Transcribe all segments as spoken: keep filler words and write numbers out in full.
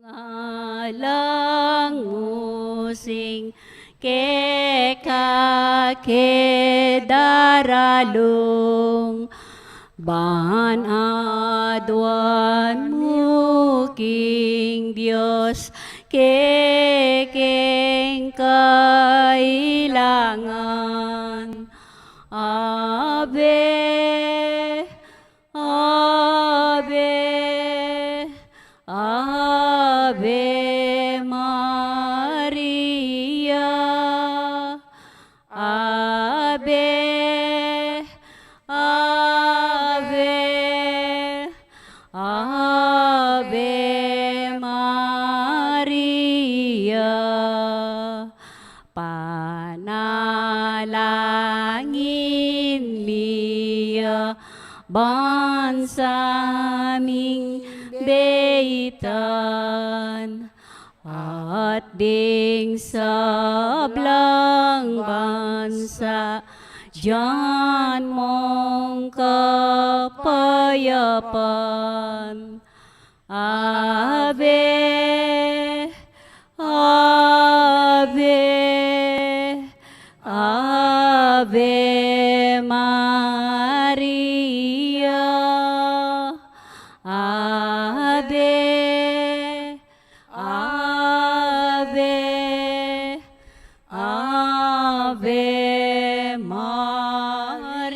Alang mu sing keka ke daralung, ban aduan mu king Dios kekeng kailangan. Ave, Ave, Ave Maria. Ave, Ave, Ave Maria. Panalangin mi ya bansa ming beitan, at ding sablang bansa dyan mong kapayapan. Ave, Ave, Ave Maria. Ave, Ave, Ave Maria.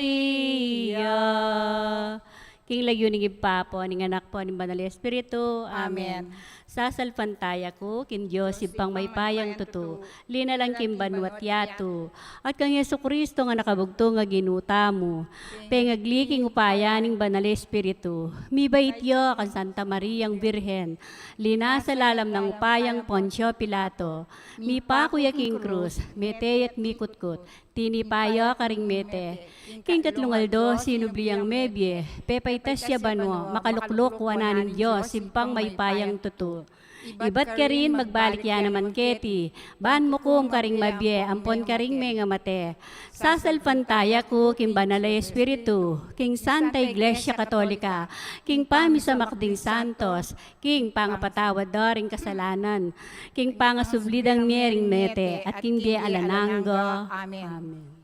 King lagyu ning Ibpa, ampon ning Anak, ampon ning Banal a Espiritu. Amen. Amen. Sasalpantaya ku king Dios, Ibpang mayupayang tutu, linalang king banua't yatu, at kang Jesucristo a Anak a bugtung a Ginu tamu, pengagli king upaya ning Banal a Espiritu, mibait ya kang Santa Mariang Birhen, linasa lalam nang upayang Poncio Pilato, mipaku ya king krus, mete ya't mikutkut, tinipa ya karing mete, king katlung aldo sinubli yang mebie, pepaitas ya banua, makalukluk wanan ning Dios, Ibpang mayupayang tutu. Ibat karin magbalik ya naman keti, ban mukum karing mabie ampon karing mengamate. Sasalpantaya ku king Banal a Espiritu, king Santa Iglesia Katolika, king pamisamak ding santos, king pangapatawad da ring kasalanan, king pangasubli dang mie ring mete, at king bie alang angga. Amen. Amen.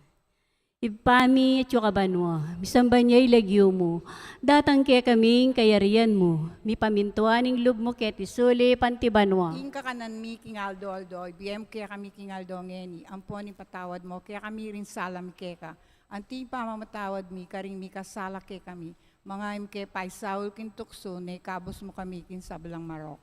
Ibpa mi, atsu ka banua, misamban ya ing lagyu mu, datang kekami ing kayarian mu, mipamintuan ing lub mu keti sulip anti banua. Ing kakanan mi king aldo-aldo, ibie mu kekami king aldo ngeni, ampon ipatawad mu kekami ring sala mi keka, anti ing pamamatawad mi karing mikasala kekami, manga e mu ke paisaul king tuksu, nune ikabus mu kami king sablang marok.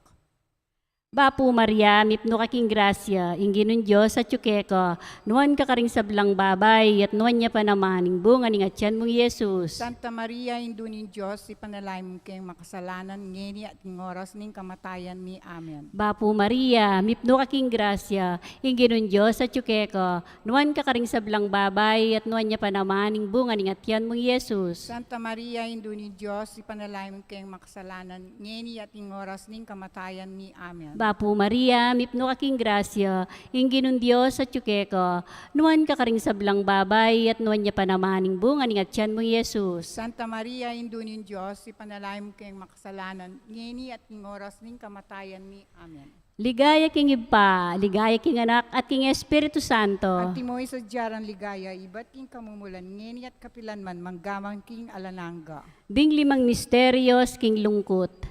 Bapu Maria, mipnu ka king grasya, ing Ginung Dios atyu keka, nuan ka karing sablang babai, at nuan ya pa naman ing bunga ning atian mung Jesus. Santa Maria, Indu ning Dios, ipanalangin mu keng makasalanan, ngeni at king oras ning kamatayan mi. Amen. Bapu Maria, mipnu ka king grasya, ing Ginung Dios atyu keka, nuan ka karing sablang babai, at nuan ya pa naman ing bunga ning atian mung Jesus. Santa Maria, Indu ning Dios, ipanalangin mu keng makasalanan, ngeni at king oras ning kamatayan mi. Amen. Bapu Maria, mipnu ka king grasya, ing Ginung Dios atyu keka, nuan ka karing sablang babai, at nuan ya pa naman ing bunga ning atian mung Jesus. Santa Maria, Indu ning Dios, ipanalangin mu keng makasalanan, ngeni at king oras ning kamatayan mi. Amen. Ligaya king Ibpa, ligaya king Anak, at king Espiritu Santo. Antimo ing sadya rang ligaya, ibat king kamumulan, ngeni at kapilan man, manggaman king alang angga. Ding limang misterios king lungkut.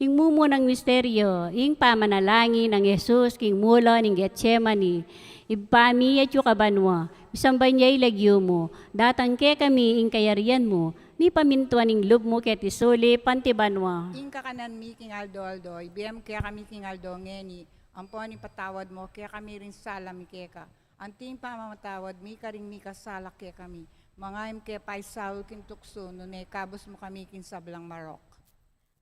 Ing mumunang misterio, ing pamanalangin nang Jesus king mula ning Getsemani. Ibpa mi, atyu ka banua, misamban ya ing lagyu mu, datang kekami ing kayarian mu, mipamintuan ing lub mu keti sulip anti banua. Ing kakanan mi king aldo-aldo, ibie mu kekami king aldo ngeni, ampon ipatawad mu kekami ring sala mi keka, anti ing pamamatawad mi karing mikasala kekami, manga e mu ke paisaul king tuksu, nune ikabus mu kami king sablang marok.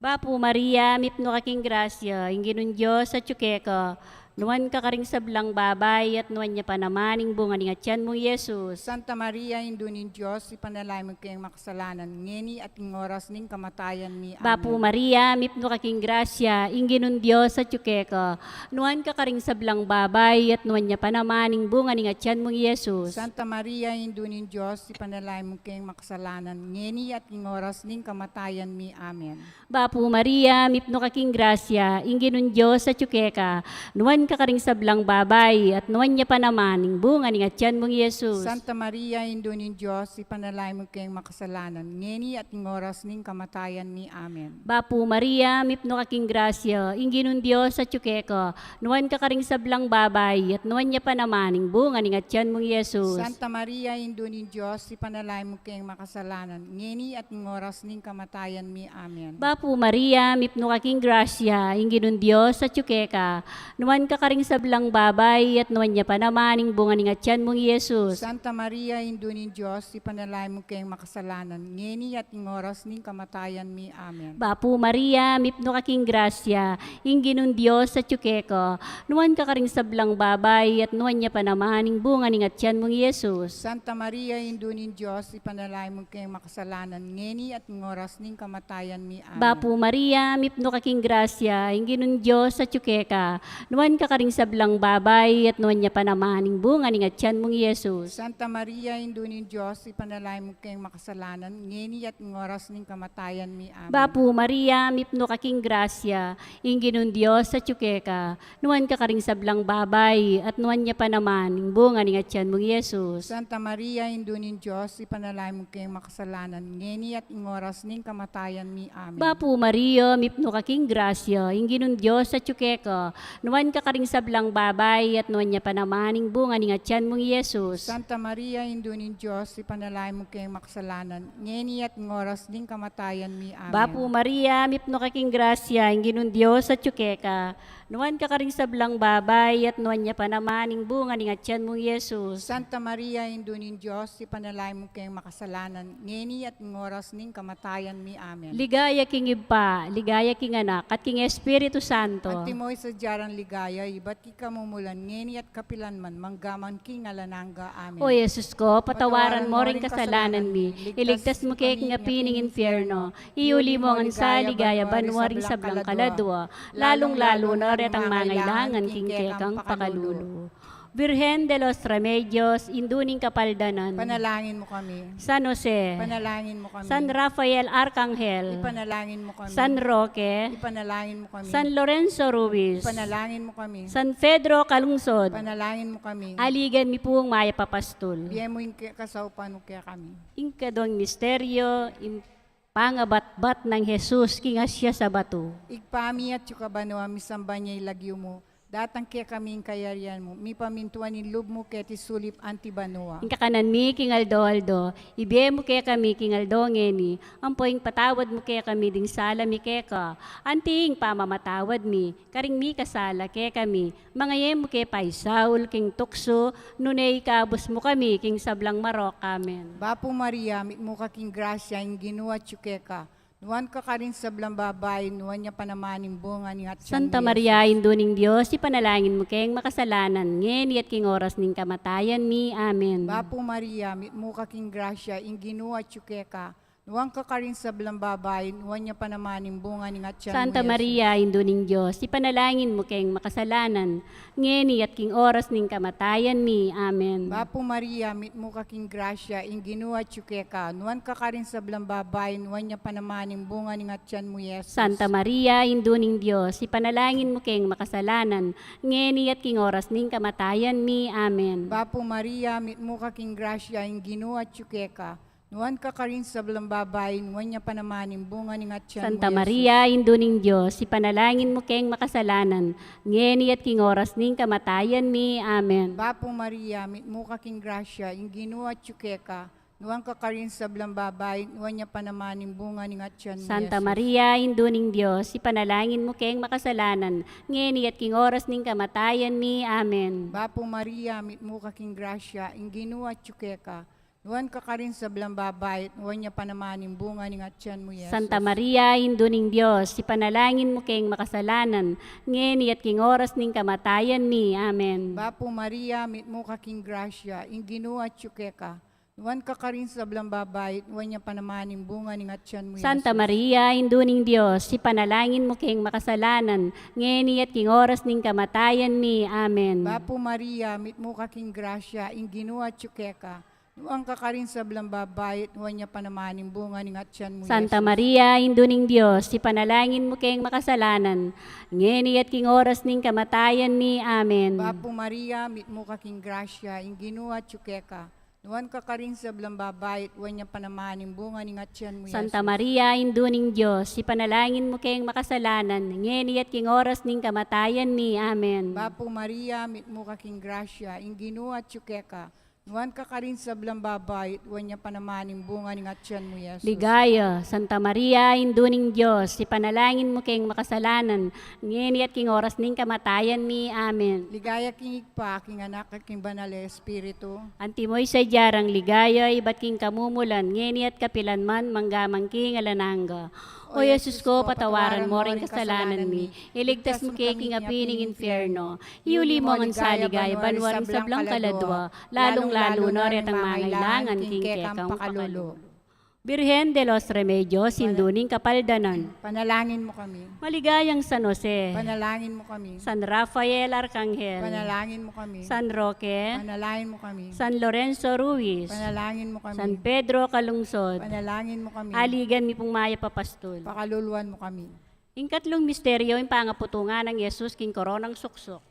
Bapu Maria, mipnu ka king grasya, ing Ginung Dios atyu keka, Nuan ka karing sablang babai, at nuan ya pa naman ing bunga ning atian mung Jesus. Santa Maria, Indu ning Dios, ipanalangin mu keng makasalanan, ngeni at ing oras ning kamatayan mi. Amen. Bapu Maria, mipnu ka king grasya, ing Ginung Dios atyu keka. Nuan ka karing sablang babai, at nuan ya pa naman ing bunga ning atian mung Jesus. Santa Maria, Indu ning Dios, ipanalangin mu keng makasalanan, ngeni at ing oras ning kamatayan mi. Amen. Bapu Maria, mipnu ka king grasya, ing Ginung Dios atyu keka. Nuan ka karing sablang babai, at nuan ya pa naman ing bunga ning atian mung Jesus. Santa Maria, Indu ning Dios, ipanalangin mu keng makasalanan, ngeni at ing oras ning kamatayan mi. Amen. Bapu Maria, mipnu ka king grasya, ing Ginung Dios atyu keka. Nuan ka karing sablang babai, at nuan ya pa naman ing bunga ning atian mung Jesus. Santa Maria, Indu ning Dios, ipanalangin mu keng makasalanan, ngeni at ing oras ning kamatayan mi. Amen. Bapu Maria, mipnu ka king grasya, ing Ginung Dios atyu keka. Nuan ka karing sablang babai, at nuan ya pa naman ing bunga ning atian mung Jesus. Santa Maria, Indu ning Dios, ipanalangin mu keng makasalanan, ngeni at ing oras ning kamatayan mi. Amen. Bapu Maria, mipnu ka king grasya, ing Ginung Dios atyu keka. Nuan ka karing sablang babai, at nuan ya pa naman ing bunga ning atian mung Jesus. Santa Maria, Indu ning Dios, ipanalangin mu keng makasalanan, ngeni at ing oras ning kamatayan mi. Amen. Bapu Maria, mipnu ka king grasya, ing Ginung Dios atyu keka. Nuan ka karing sablang babai, at nuan ya pa naman ing bunga ning atian mung Jesus. Santa Maria, Indu ning Dios, ipanalangin mu keng makasalanan, ngeni at ing oras ning kamatayan mi. Amen. Bapu Maria, mipnu ka king grasya, ing Ginung Dios atyu keka. Nuan ka karing sablang babai, at nuan ya pa naman ing bunga ning atian mung Jesus. Santa Maria, Indu ning Dios, ipanalangin mu keng makasalanan, ngeni at ing oras ning kamatayan mi. Amen. Bapu Maria, mipnu ka king grasya, ing Ginung Dios atyu keka. Nuan ka karing sablang babai, at nuan ya pa naman ing bunga ning atian mung Jesus. Santa Maria, Indu ning Dios, ipanalangin mu keng makasalanan, ngeni at ing oras ning kamatayan mi. Amen. Bapu Maria, mipnu ka king grasya, ing Ginung Dios atyu keka. Nuan ka karing sablang babai, at nuan ya pa naman ing bunga ning atian mung Jesus. Santa Maria, Indu ning Dios, ipanalangin mu keng makasalanan, ngeni at ing oras ning kamatayan mi. Amen. Ligaya king Ibpa, ligaya king Anak, at king Espiritu Santo. Antimo ing sadya rang ligaya, ibat king kamumulan, ngeni at kapilan man, mangga man king alang angga. Amen. O Jesus ko, patawaran mo ring kasalanan mi, iligtas mu kami king api ning infierno, iuli mu ngan sa ligaya banua ring sablang kaladua, lalung-lalu na retang mangailangan king kekang pakalulu. Virgen de los Remedios, Indu ning Kapaldanan. Ipanalangin mu kami. San Jose. Ipanalangin mu kami. San Rafael Arcangel. Ipanalangin mu kami. San Roque. Ipanalangin mu kami. San Lorenzo Ruiz. Ipanalangin mu kami. San Pedro Calungsod. Ipanalangin mu kami. Aligan mi pung mayap a pastul. Ibie mu ing ke-, kasaupan mu kekami. Ing kaduang misteryo, ing pangabatbat nang Jesus king asya sa batu. Ibpa mi, atsu ka banua, misamban ya ing lagyu mu, datang kekami ing kayarian mu, mipamintuan ing lub mu keti sulip anti banua. Ing kakanan mi king aldo-aldo, ibie mu kekami king aldo ngeni, ampo ipatawad mu kekami ding sala mi keka, anti ing pamamatawad mi karing mikasala kekami, manga e mu ke paisaul king tuksu, nune ikabus mu kami king sablang marok. Amen. Bapu Maria, mitmu ka king grasya, ing Ginu atyu keka. Nuan ka karing sablang babai, nuan ya pa naman ing bunga ning atian mu, Santa Maria, Jesus. Indu ning Dios, ipanalangin mu keng makasalanan, ngeni at king oras ning kamatayan mi. Amen. Bapu Maria, mitmu ka king grasya, ing Ginu atyu keka. Nuan ka karing sablang babai, nuan ya pa naman ing bunga ning atian mu, Santa Jesus. Maria, Indu ning Dios, ipanalangin mu keng makasalanan, ngeni at king oras ning kamatayan mi. Amen. Bapu Maria, mitmu ka king grasya, ing Ginu atyu keka. Nuan ka karing sablang babai, nuan ya pa naman ing bunga ning atian mu, Jesus. Santa Maria, Indu ning Dios, ipanalangin mu keng makasalanan, ngeni at king oras ning kamatayan mi. Amen. Bapu Maria, mitmu ka king grasya, ing Ginu atyu keka. Nuan ka karing sablang babai, nuan ya pa naman ing bunga ning atian mu, Santa Maria, Indu ning Dios, ipanalangin mu keng makasalanan, ngeni at king oras ning kamatayan mi. Amen. Bapu Maria, mitmu ka king grasya, ing Ginu atyu keka. Nuan ka karing sablang babai, nuan ya pa naman ing bunga ning atian mu, Santa Jesus. Maria, Indu ning Dios, ipanalangin mu keng makasalanan, ngeni at king oras ning kamatayan mi. Amen. Bapu Maria, mitmu ka king grasya, ing Ginu atyu keka. Nuan ka karing sablang babai, at nuan ya pa naman ing bunga ning atian mu, Jesus. Santa Maria, Indu ning Dios, ipanalangin mu keng makasalanan, ngeni at king oras ning kamatayan mi. Amen. Bapu Maria, mitmu ka king grasya, ing Ginu atyu keka. Nuan ka karing sablang babai, at nuan ya pa naman ing bunga ning atian mu, Santa Jesus. Maria, Indu ning Dios, ipanalangin mu keng makasalanan, ngeni at king oras ning kamatayan mi. Amen. Bapu Maria, mitmu ka king grasya, ing Ginu atyu keka. Nuan ka karing sablang babai, at nuan ya pa naman ing bunga ning atian mu, Santa Jesus. Maria, Indu ning Dios, ipanalangin mu keng makasalanan, ngeni at king oras ning kamatayan mi. Amen. Bapu Maria, mitmu ka king grasya, ing Ginu atyu keka. Nuan ka karing sablang babai, at nuan ya pa naman ing bunga ning atian mu, Santa Jesus. Maria, Indu ning Dios, ipanalangin mu keng makasalanan, ngeni at king oras ning kamatayan mi. Amen. Bapu Maria, mitmu ka king grasya, ing Ginu atyu keka. Nuan ka karing sablang babai, at nuan ya pa naman ing bunga ning atian mu, Jesus. Ligaya, Santa Maria, Indu ning Dios, ipanalangin mu keng makasalanan, ngeni at king oras ning kamatayan mi. Amen. Ligaya king Ibpa, king Anak, at king Banal a Espiritu. Antimo ing sadya rang ligaya, ibat king kamumulan, ngeni at kapilan man, mangga man king alang angga. O Jesus ko, patawaran mo ring kasalanan mi, iligtas mu ke king api ning infierno, iuli mo ngan sa ligaya banua ring sablang kaladua, lalung-lalu na retang mangailangan king kekang pakalulu. Birhen de los Remedios, Indu ning Kapaldanan. Panalangin mu kami. Maligayang San Jose. Panalangin mu kami. San Rafael Arkanghel. Panalangin mu kami. San Roque. Panalangin mu kami. San Lorenzo Ruiz. Panalangin mu kami. San Pedro Calungsod. Panalangin mu kami. Aligan mi pung mayap a pastul. Pakaluluan mu kami. Ing katlung misteryo, ing pangaputungan nang Jesus king koronang suksuk.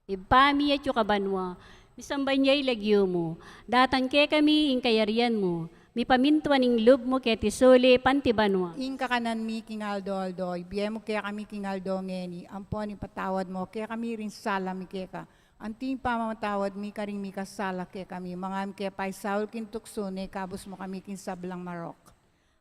Ibpa mi atyu ka banua, misamban ya ing lagyu mu. Datang kekami ing kayarian mu. Mipamintuan ing lub mu keti sulip anti banua. Ing kakanan mi king aldo-aldo, ibie mu kekami king aldo ngeni, ampon ipatawad mu kekami ring sala mi keka, anti ing pamamatawad mi karing mikasala kekami. Manga e mu ke paisaul king tuksu, nune ikabus mu kami king sablang marok.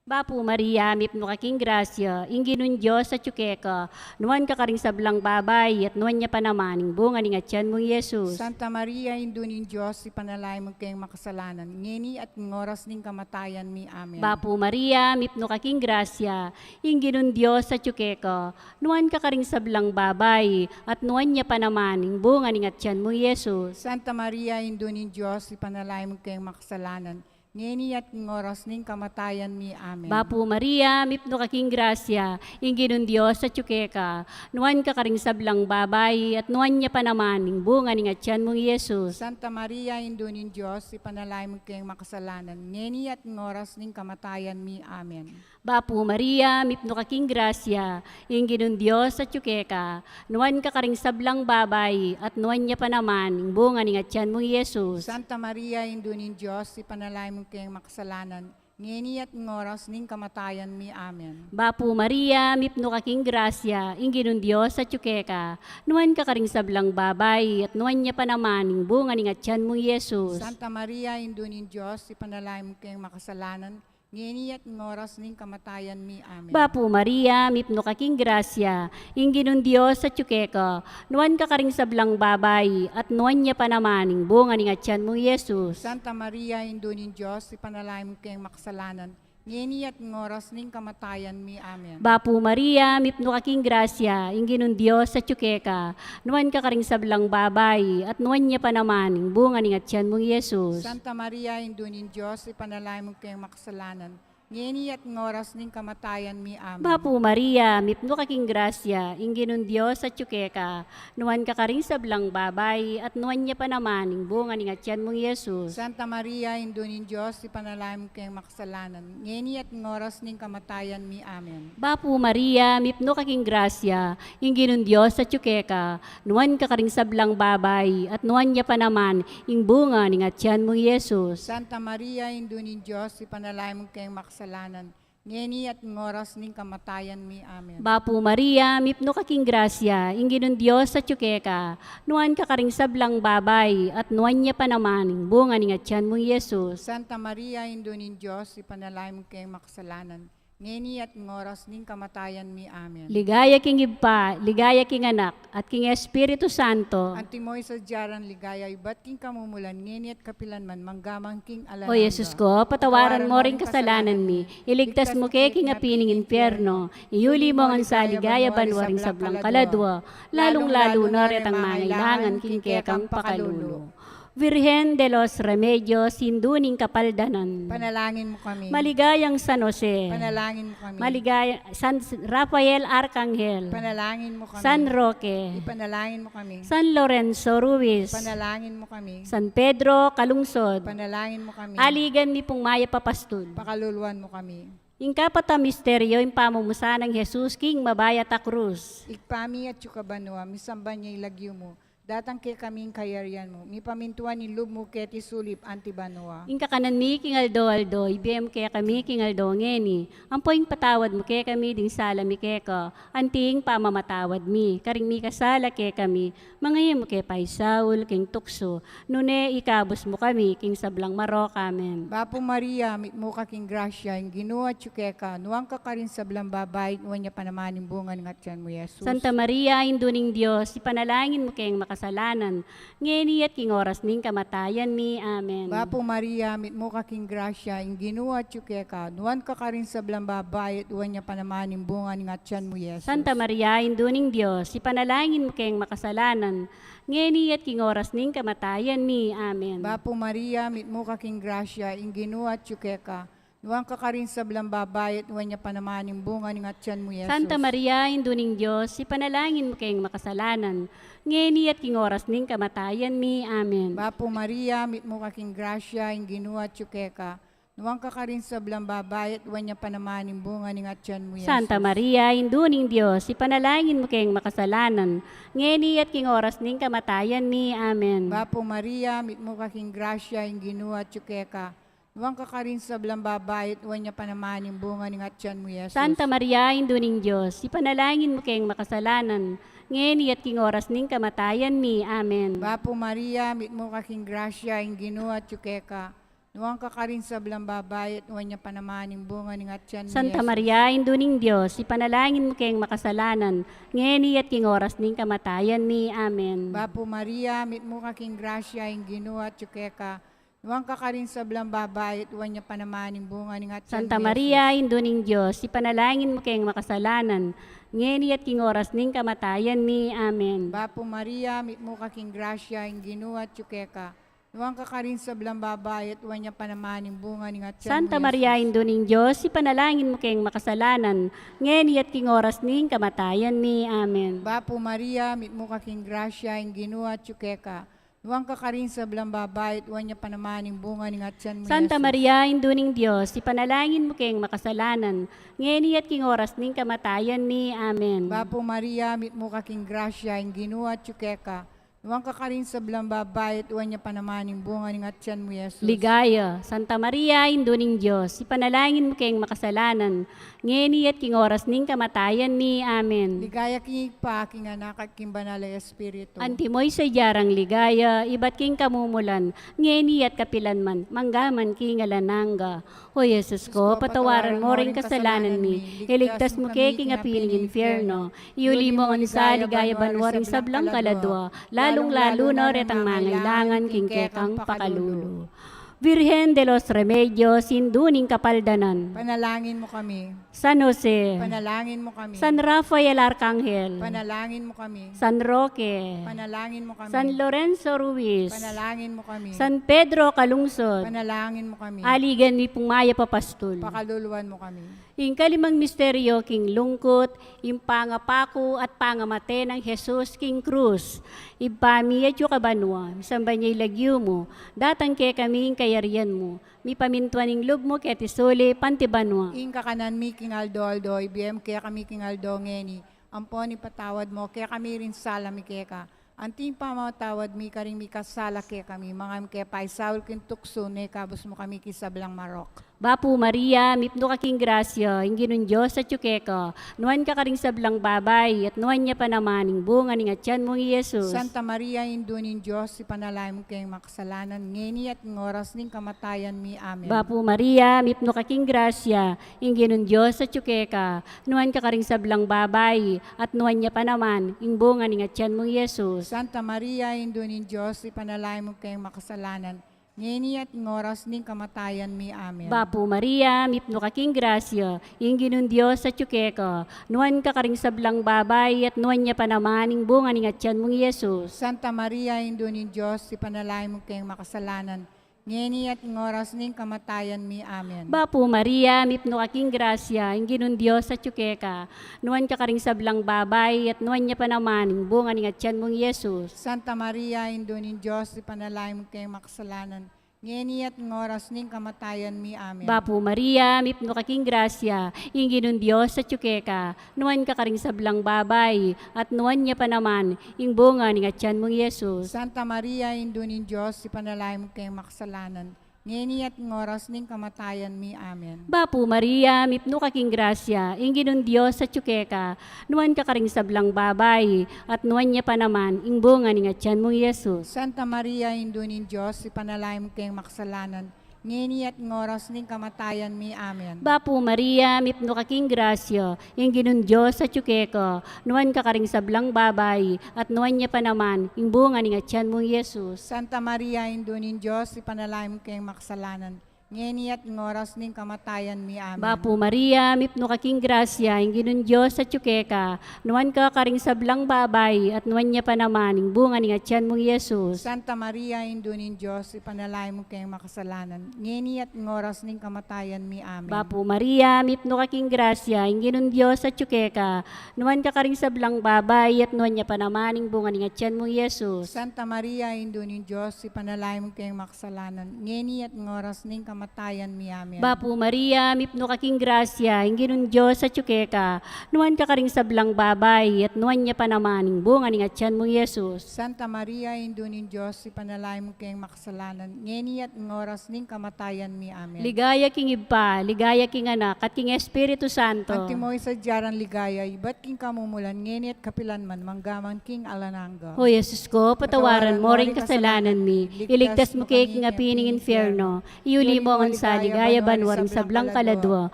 Bapu Maria, mipnu ka king grasya, ing Ginung Dios atyu keka, nuan ka karing sablang babai, at nuan ya pa naman ing bunga ning atian mung Jesus. Santa Maria, Indu ning Dios, ipanalangin mu keng makasalanan, ngeni at king oras ning kamatayan mi. Amen. Bapu Maria, mipnu ka king grasya, ing Ginung Dios atyu keka, nuan ka karing sablang babai, at nuan ya pa naman ing bunga ning atian mung Jesus. Santa Maria, Indu ning Dios, ipanalangin mu keng makasalanan, ngeni at king oras ning kamatayan mi. Amen. Bapu Maria, mipnu ka king grasya, ing Ginung Dios atyu keka, nuan ka karing sablang babai, at nuan ya pa naman ing bunga ning atian mung Jesus. Santa Maria, Indu ning Dios, ipanalangin mu keng makasalanan, ngeni at king oras ning kamatayan mi. Amen. Bapu Maria, mipnu ka king grasya, ing Ginung Dios atyu keka, nuan ka karing sablang babai, at nuan ya pa naman ing bunga ning atian mung Jesus. Santa Maria, Indu ning Dios, ipanalangin mu keng makasalanan, ngeni at king oras ning kamatayan mi. Amen. Bapu Maria, mipnu ka king grasya, ing Ginung Dios atyu keka, nuan ka karing sablang babai, at nuan ya pa naman ing bunga ning atian mung Jesus. Santa Maria, Indu ning Dios, ipanalangin mu keng makasalanan, ngeni at king oras ning kamatayan mi. Amen. Bapu Maria, mipnu ka king grasya, ing Ginung Dios atyu keka, nuan ka karing sablang babai, at nuan ya pa naman ing bunga ning atian mung Jesus. Santa Maria, Indu ning Dios, ipanalangin mu keng makasalanan, ngeni at king oras ning kamatayan mi. Amen. Bapu Maria, mipnu ka king grasya, ing Ginung Dios atyu keka, nuan ka karing sablang babai, at nuan ya pa naman ing bunga ning atian mung Jesus. Santa Maria, Indu ning Dios, ipanalangin mu keng makasalanan, ngeni at king oras ning kamatayan mi. Amen. Bapu Maria, mipnu ka king grasya, ing Ginung Dios atyu keka, nuan ka karing sablang babai, at nuan ya pa naman ing bunga ning atian mung Jesus. Santa Maria, Indu ning Dios, ipanalangin mu keng makasalanan, ngeni at king oras ning kamatayan mi. Amen. Bapu Maria, mipnu ka king grasya, ing Ginung Dios atyu keka, nuan ka karing sablang babai, at nuan ya pa naman ing bunga ning atian mung Jesus. Santa Maria, Indu ning Dios, ipanalangin mu keng makasalanan, ngeni at king oras ning kamatayan mi. Amen. Bapu Maria, mipnu ka king grasya, ing Ginung Dios atyu keka, nuan ka karing sablang babai, at nuan ya pa naman ing bunga ning atian mung Jesus. Santa Maria, Indu ning Dios, ipanalangin mu keng makasalanan, Ngeni at king oras ning kamatayan mi. Amen. Ligaya king Ibpa, ligaya king Anak, at king Espiritu Santo. Antimo ing sadya rang ligaya, ibat king kamumulan, ngeni at kapilan man, mangga man king alang angga. O Jesus ko, patawaran mo ring kasalanan mi, iligtas mu ke king api ning impyerno, iyuli mo ngan sa ligaya banua ring sablang kaladua, lalung-lalu na retang mangailangan king kekang pakalulu. Virgen de los Remedios, Indu ning Kapaldanan. Panalangin mu kami. Maligayang San Jose. Panalangin mu kami. Maligaya-, San Rafael Arcangel. Panalangin mu kami. San Roque. Ipanalangin mu kami. San Lorenzo Ruiz. Ipanalangin mu kami. San Pedro Calungsod. Ipanalangin mu kami. Aligan mi pung mayap a pastul. Pakaluluan mu kami. Ing kapat a misteryo, ing pamumusan nang Jesus king mabayat a krus. Ibpa mi, atsu ka banua, misamban ya ing lagyu mu. Datang kekami ing kayarian mu, mipamintuan ing lub mu keti sulip anti banua. Ing kakanan mi king aldo-aldo, ibie mu kekami king aldo ngeni. Ampo ipatawad mu kekami ding sala mi keka, anti ing pamamatawad mi karing mikasala kekami. Manga e mu ke paisaul king tuksu, nune ikabus mu kami king sablang marok. Amen. Bapu Maria, mitmu ka king grasya, ing Ginu atyu keka, nuan ka karing sablang babai, nuan ya pa naman ing bunga ning atian mu, Jesus. Santa Maria, Indu ning Dios, ipanalangin mu keng makasalanan, ngeni at king oras ning kamatayan mi. Amen. Bapu Maria, mitmu ka king grasya, ing Ginu atyu keka, nuan ka karing sablang babai, at nuan ya pa naman ing bunga ning atian mu, Jesus. Santa Maria, Indu ning Dios, ipanalangin mu keng makasalanan, ngeni at king oras ning kamatayan mi. Amen. Bapu Maria, mitmu ka king grasya, ing Ginu atyu keka, nuan ka karing sablang babai, at nuan ya pa naman ing bunga ning atian mu, Jesus. Santa Maria, Indu ning Dios, ipanalangin mu keng makasalanan, ngeni at king oras ning kamatayan mi. Amen. Bapu Maria, mitmu ka king grasya, ing Ginu atyu keka, nuan ka karing sablang babai, at nuan ya pa naman ing bunga ning atian mu, Jesus. Santa Maria, Indu ning Dios, ipanalangin mu keng makasalanan, ngeni at king oras ning kamatayan mi. Amen. Bapu Maria, mitmu ka king grasya, ing Ginu atyu keka, nuan ka karing sablang babai, at nuan ya pa naman ing bunga ning atian mu, Jesus. Santa Maria, Indu ning Dios, ipanalangin mu keng makasalanan, ngeni at king oras ning kamatayan mi. Amen. Bapu Maria, mitmu ka king grasya, ing Ginu atyu keka, nuan ka karing sablang babai, at nuan ya pa naman ing bunga ning atian mu, Santa Jesus. Maria, Indu ning Dios, ipanalangin mu keng makasalanan, ngeni at king oras ning kamatayan mi. Amen. Bapu Maria, mitmu ka king grasya, ing Ginu atyu keka, nuan ka karing sablang babai, at nuan ya pa naman ing bunga ning atian mu, Santa Maria, Jesus. Indu ning Dios, ipanalangin mu keng makasalanan, ngeni at king oras ning kamatayan mi. Amen. Bapu Maria, mitmu ka king grasya, ing Ginu atyu keka, nuan ka karing sablang babai, at nuan ya pa naman ing bunga ning atian mu, Santa Maria, Jesus. Indu ning Dios, ipanalangin mu keng makasalanan, ngeni at king oras ning kamatayan mi. Amen. Bapu Maria, mitmu ka king grasya, ing Ginu atyu keka, nuan ka karing sablang babai, at nuan ya pa naman ing bunga ning atian mu, Santa Jesus. Maria, Indu ning Dios, ipanalangin mu keng makasalanan, ngeni at king oras ning kamatayan mi. Amen. Bapu Maria, mitmu ka king grasya, ing Ginu atyu keka, nuan ka karing sablang babai, at nuan ya pa naman ing bunga ning atian mu, Jesus. Ligaya. Santa Maria, Indu ning Dios, ipanalangin mu keng makasalanan, ngeni at king oras ning kamatayan mi. Amen. Ligaya king Ibpa, king Anak, at king Banal a Espiritu. Antimo ing sadya rang ligaya, ibat king kamumulan, ngeni at kapilan man, mangga man king alang angga. O Jesus ko, patawaran mo ring kasalanan mi, iligtas mu ke king api ning infierno, iuli mo ngan sa ligaya banua ring sablang kaladua, lalung-lalu na retang mangailangan king kekang pakalulu. Virgen de los Remedios, Indu ning Kapaldanan. Panalangin mu kami. San Jose. Panalangin mu kami. San Rafael Arcangel. Panalangin mu kami. San Roque. Panalangin mu kami. San Lorenzo Ruiz. Panalangin mu kami. San Pedro Calungsod. Panalangin mu kami. Aligan mi pung mayap a pastul. Pakaluluan mu kami. Ing kalimang misteryo king lungkut, ing pangapaku at pangamate nang Jesus king krus. Ibpa mi atyu ka banua, misamban ya ing lagyu mu, datang kekami ing kayarian mu, mipamintuan ing lub mu keti sulip anti banua. Ing kakanan mi king aldo-aldo, ibie mu kekami king aldo ngeni, ampon ipatawad mu kekami ring sala mi keka, anti ing pamamatawad mi karing mikasala kekami, manga e mu ke paisaul king tuksu, nune ikabus mu kami king sablang marok. Bapu Maria, mipnu ka king grasya, ing Ginung Dios atyu keka, nuan ka karing sablang babai, at nuan ya pa naman ing bunga ning atyan mung i Jesus. Santa Maria, Indu ning Dios, ipanalangin mu keng makasalanan, ngeni at ing oras ning kamatayan mi. Amen. Bapu Maria, mipnu ka king grasya, ing Ginung Dios atyu keka, nuan ka karing sablang babai, at nuan ya pa naman ing bunga ning atyan mung i Jesus. Santa Maria, Indu ning Dios, ipanalangin mu keng makasalanan, ngeni at ing oras ning kamatayan mi. Amen. Bapu Maria, mipnu ka king grasya, ing Ginung Dios atyu keka, nuan ka karing sablang babai, at nuan ya pa naman ing bunga ning atyan mung i Jesus. Santa Maria, Indu ning Dios, ipanalangin mu keng makasalanan, ngeni at ing oras ning kamatayan mi. Amen. Bapu Maria, mipnu ka king grasya, ing Ginung Dios atyu keka, nuan ka karing sablang babai, at nuan ya pa naman ing bunga ning atyan mung i Jesus. Santa Maria, Indu ning Dios, ipanalangin mu keng makasalanan, ngeni at ing oras ning kamatayan mi. Amen. Bapu Maria, mipnu ka king grasya, ing Ginung Dios atyu keka, nuan ka karing sablang babai, at nuan ya pa naman ing bunga ning atyan mung i Jesus. Santa Maria, Indu ning Dios, ipanalangin mu keng makasalanan, ngeni at ing oras ning kamatayan mi. Amen. Bapu Maria, mipnu ka king grasya, ing Ginung Dios atyu keka, nuan ka karing sablang babai, at nuan ya pa naman ing bunga ning atyan mung i Jesus. Santa Maria, Indu ning Dios, ipanalangin mu keng makasalanan, ngeni at ing oras ning kamatayan mi. Amen. Bapu Maria, mipnu ka king grasya, ing Ginung Dios atyu keka, nuan ka karing sablang babai, at nuan ya pa naman ing bunga ning atyan mung i Jesus. Santa Maria, Indu ning Dios, ipanalangin mu keng makasalanan, ngeni at ing oras ning kamatayan mi. Amen. Bapu Maria, mipnu ka king grasya, ing Ginung Dios atyu keka, nuan ka karing sablang babai, at nuan ya pa naman ing bunga ning atyan mung i Jesus. Santa Maria, Indu ning Dios, ipanalangin mu keng makasalanan, ngeni at ing oras ning kamatayan mi. Amen. Bapu Maria, mipnu ka king grasya, ing Ginung Dios atyu keka, nuan ka karing sablang babai, at nuan ya pa naman ing bunga ning atyan mung i Jesus. Santa Maria, Indu ning Dios, ipanalangin mu keng makasalanan, ngeni at ing oras ning kamatayan mi. Amen. Bapu Maria, mipnu ka king grasya, ing Ginung Dios atyu keka, nuan ka karing sablang babai, at nuan ya pa naman ing bunga ning atyan mung i Jesus. Santa Maria, Indu ning Dios, ipanalangin mu keng makasalanan, ngeni at ing oras ning kamatayan mi. Amen. Ligaya king Ibpa, ligaya king Anak, at king Espiritu Santo. Antimo ing sadya rang ligaya, ibat king kamumulan, ngeni at kapilan man, mangga man king alang angga. O Jesus ko, patawaran mo ring kasalanan mi, iligtas mu ke king api ning infierno, iuli mo ngan sa ligaya banua ring sablang kaladua,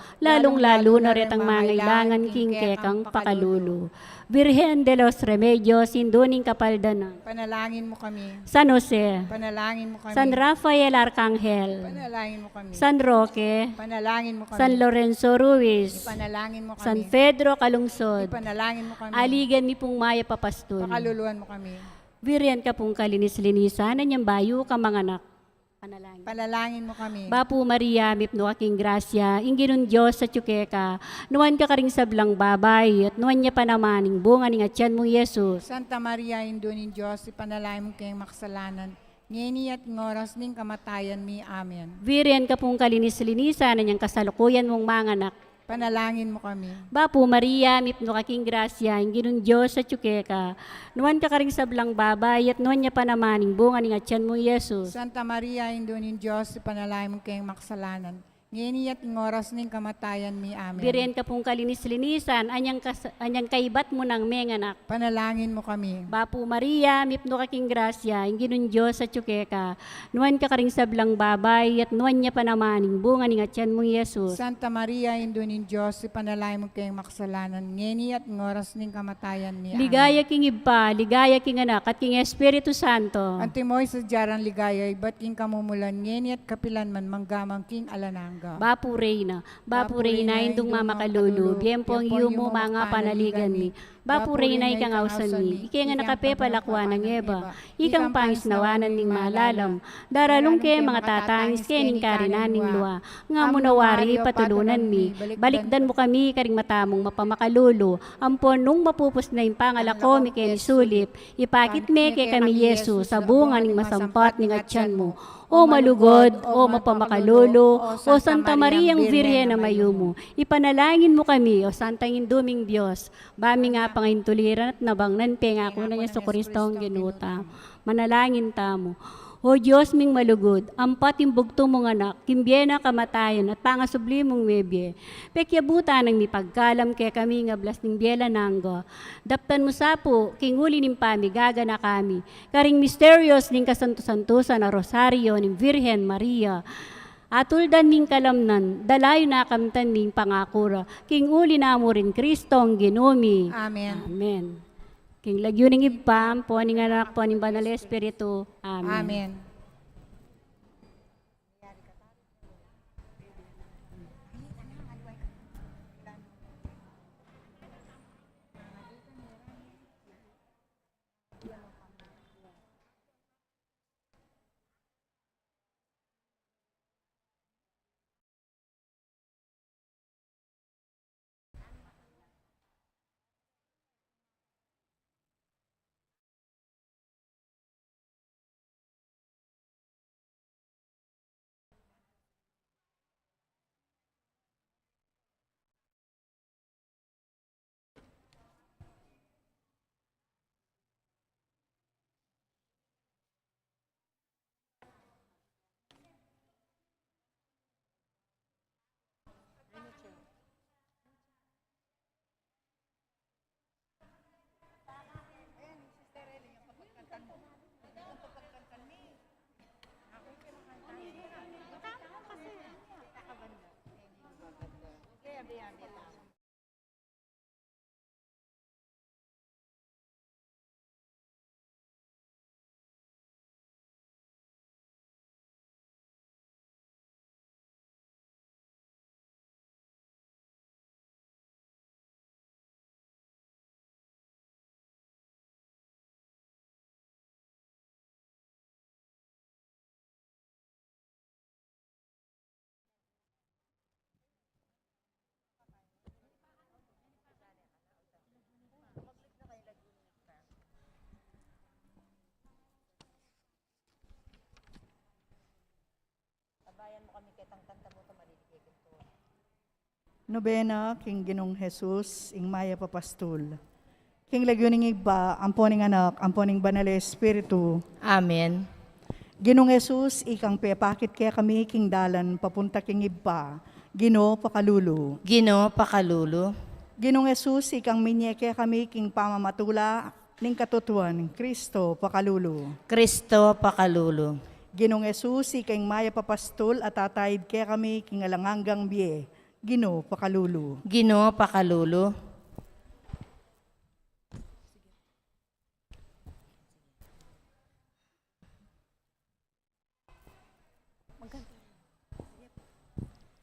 lalung-lalu na retang mangailangan king kekang pakalulu. Virgen de los Remedios, Indu ning Kapaldanan. Ipanalangin mu kami. San Jose. Ipanalangin mu kami. San Rafael Arcangel. Ipanalangin mu kami. San Roque. Ipanalangin mu kami. San Lorenzo Ruiz. Ipanalangin mu kami. San Pedro Calungsod. Ipanalangin mu kami. Aligan mi pung mayap a pastul. Pakaluluan mu kami. Virgen ka pung kalinis-linisan, anyang bayu ka manganak. Panalangin. Panalangin mu kami. Bapu Maria, mipnu ka king grasya, ing Ginung Dios atyu keka, nuan ka karing sablang babai, at nuan ya pa naman ing bunga ning atyan mung i Jesus. Santa Maria, Indu ning Dios, ipanalangin mu keng makasalanan, ngeni at ing oras ning kamatayan mi. Amen. Virgen ka pung kalinis-linisan, anyang kasalukuyan mung manganak. Panalangin mu kami. Bapu Maria, mipnu ka king grasya, ing Ginung Dios atyu keka, nuan ka karing sablang babai, at nuan ya pa naman ing bunga ning atyan mung i Jesus. Santa Maria, Indu ning Dios, ipanalangin mu keng makasalanan, ngeni at ing oras ning kamatayan mi. Amen. Virgen ka pung kalinis-linisan, anyang kas-, anyang kaibat mu nang menganak. Panalangin mu kami. Bapu Maria, mipnu ka king grasya, ing Ginung Dios atyu keka, nuan ka karing sablang babai, at nuan ya pa naman ing bunga ning atyan mung i Jesus. Santa Maria, Indu ning Dios, ipanalangin mu keng makasalanan, ngeni at ing oras ning kamatayan mi. Amen. Ligaya king Ibpa, ligaya king Anak, at king Espiritu Santo. Antimo ing sadya rang ligaya, ibat king kamumulan, ngeni at kapilan man, mangga man king alang angga. Bapu Reyna, Bapu Reyna, Indung mamakalulu, bie mu pung yumu, manga panaligan mi. Bapu Reyna, ikang ausan mi, ike ngan a kape palakuan nang Eva, ikang pangisnawan ning malalam. Daralung ke mangatatangis keni king karinan ning lua, nga mu na wari patulunan mi, balikdan mu kami karing mata mung mapamakalulu, ampon nung mapupus na ing pangalako mi keni sulip, ipakit me kekami i Jesus a bunga ning masampat ning atyan mu. O malugud, o mapamakalulu, o Santa Mariang Virgen a mayumu, ipanalangin mu kami, o Santang Indu ming Dios, ba mi ngan pangaintuliran at nabang ning pengaku nang Jesucristong Ginu tamu. Manalangin tamu. O Dios ming malugud, ampat ing bugtung mung Anak, king bie na kamatayan at pangasubli mung mebie, pekiabutan nang mipagkalam kekami ing ablas ning bie alang angga. Daptan mu sa pu, king uli ning pamigaganaka mi, karing misterios ning kasantu-santusan a Rosario ning Virgen Maria, atuldan ming kalamnan, dalayu na kamtan ming pangaku ra, king uli na mu ring Kristong Ginu mi. Amen. Amen. King lagyu ning Ibpa, ampo ning Anak, ampo ning Banal a Espiritu. Amen. Amen. Nobena king Ginung Jesus, ing mayap a pastul. King lagyu ning Ibpa, ampo ning Anak, ampo ning Banal a Espiritu. Amen. Ginung Jesus, ikang pepakit kekami king dalan papunta king Ibpa, Ginu, pakalulu. Ginu, pakalulu. Ginung Jesus, ikang minye kekami king pamamatula ning katutuan, Kristo, pakalulu. Kristo, pakalulu. Ginung Jesus, ika ing mayap a pastul a tataid kekami king alang anggang bie, Ginu, pakalulu. Ginu, pakalulu.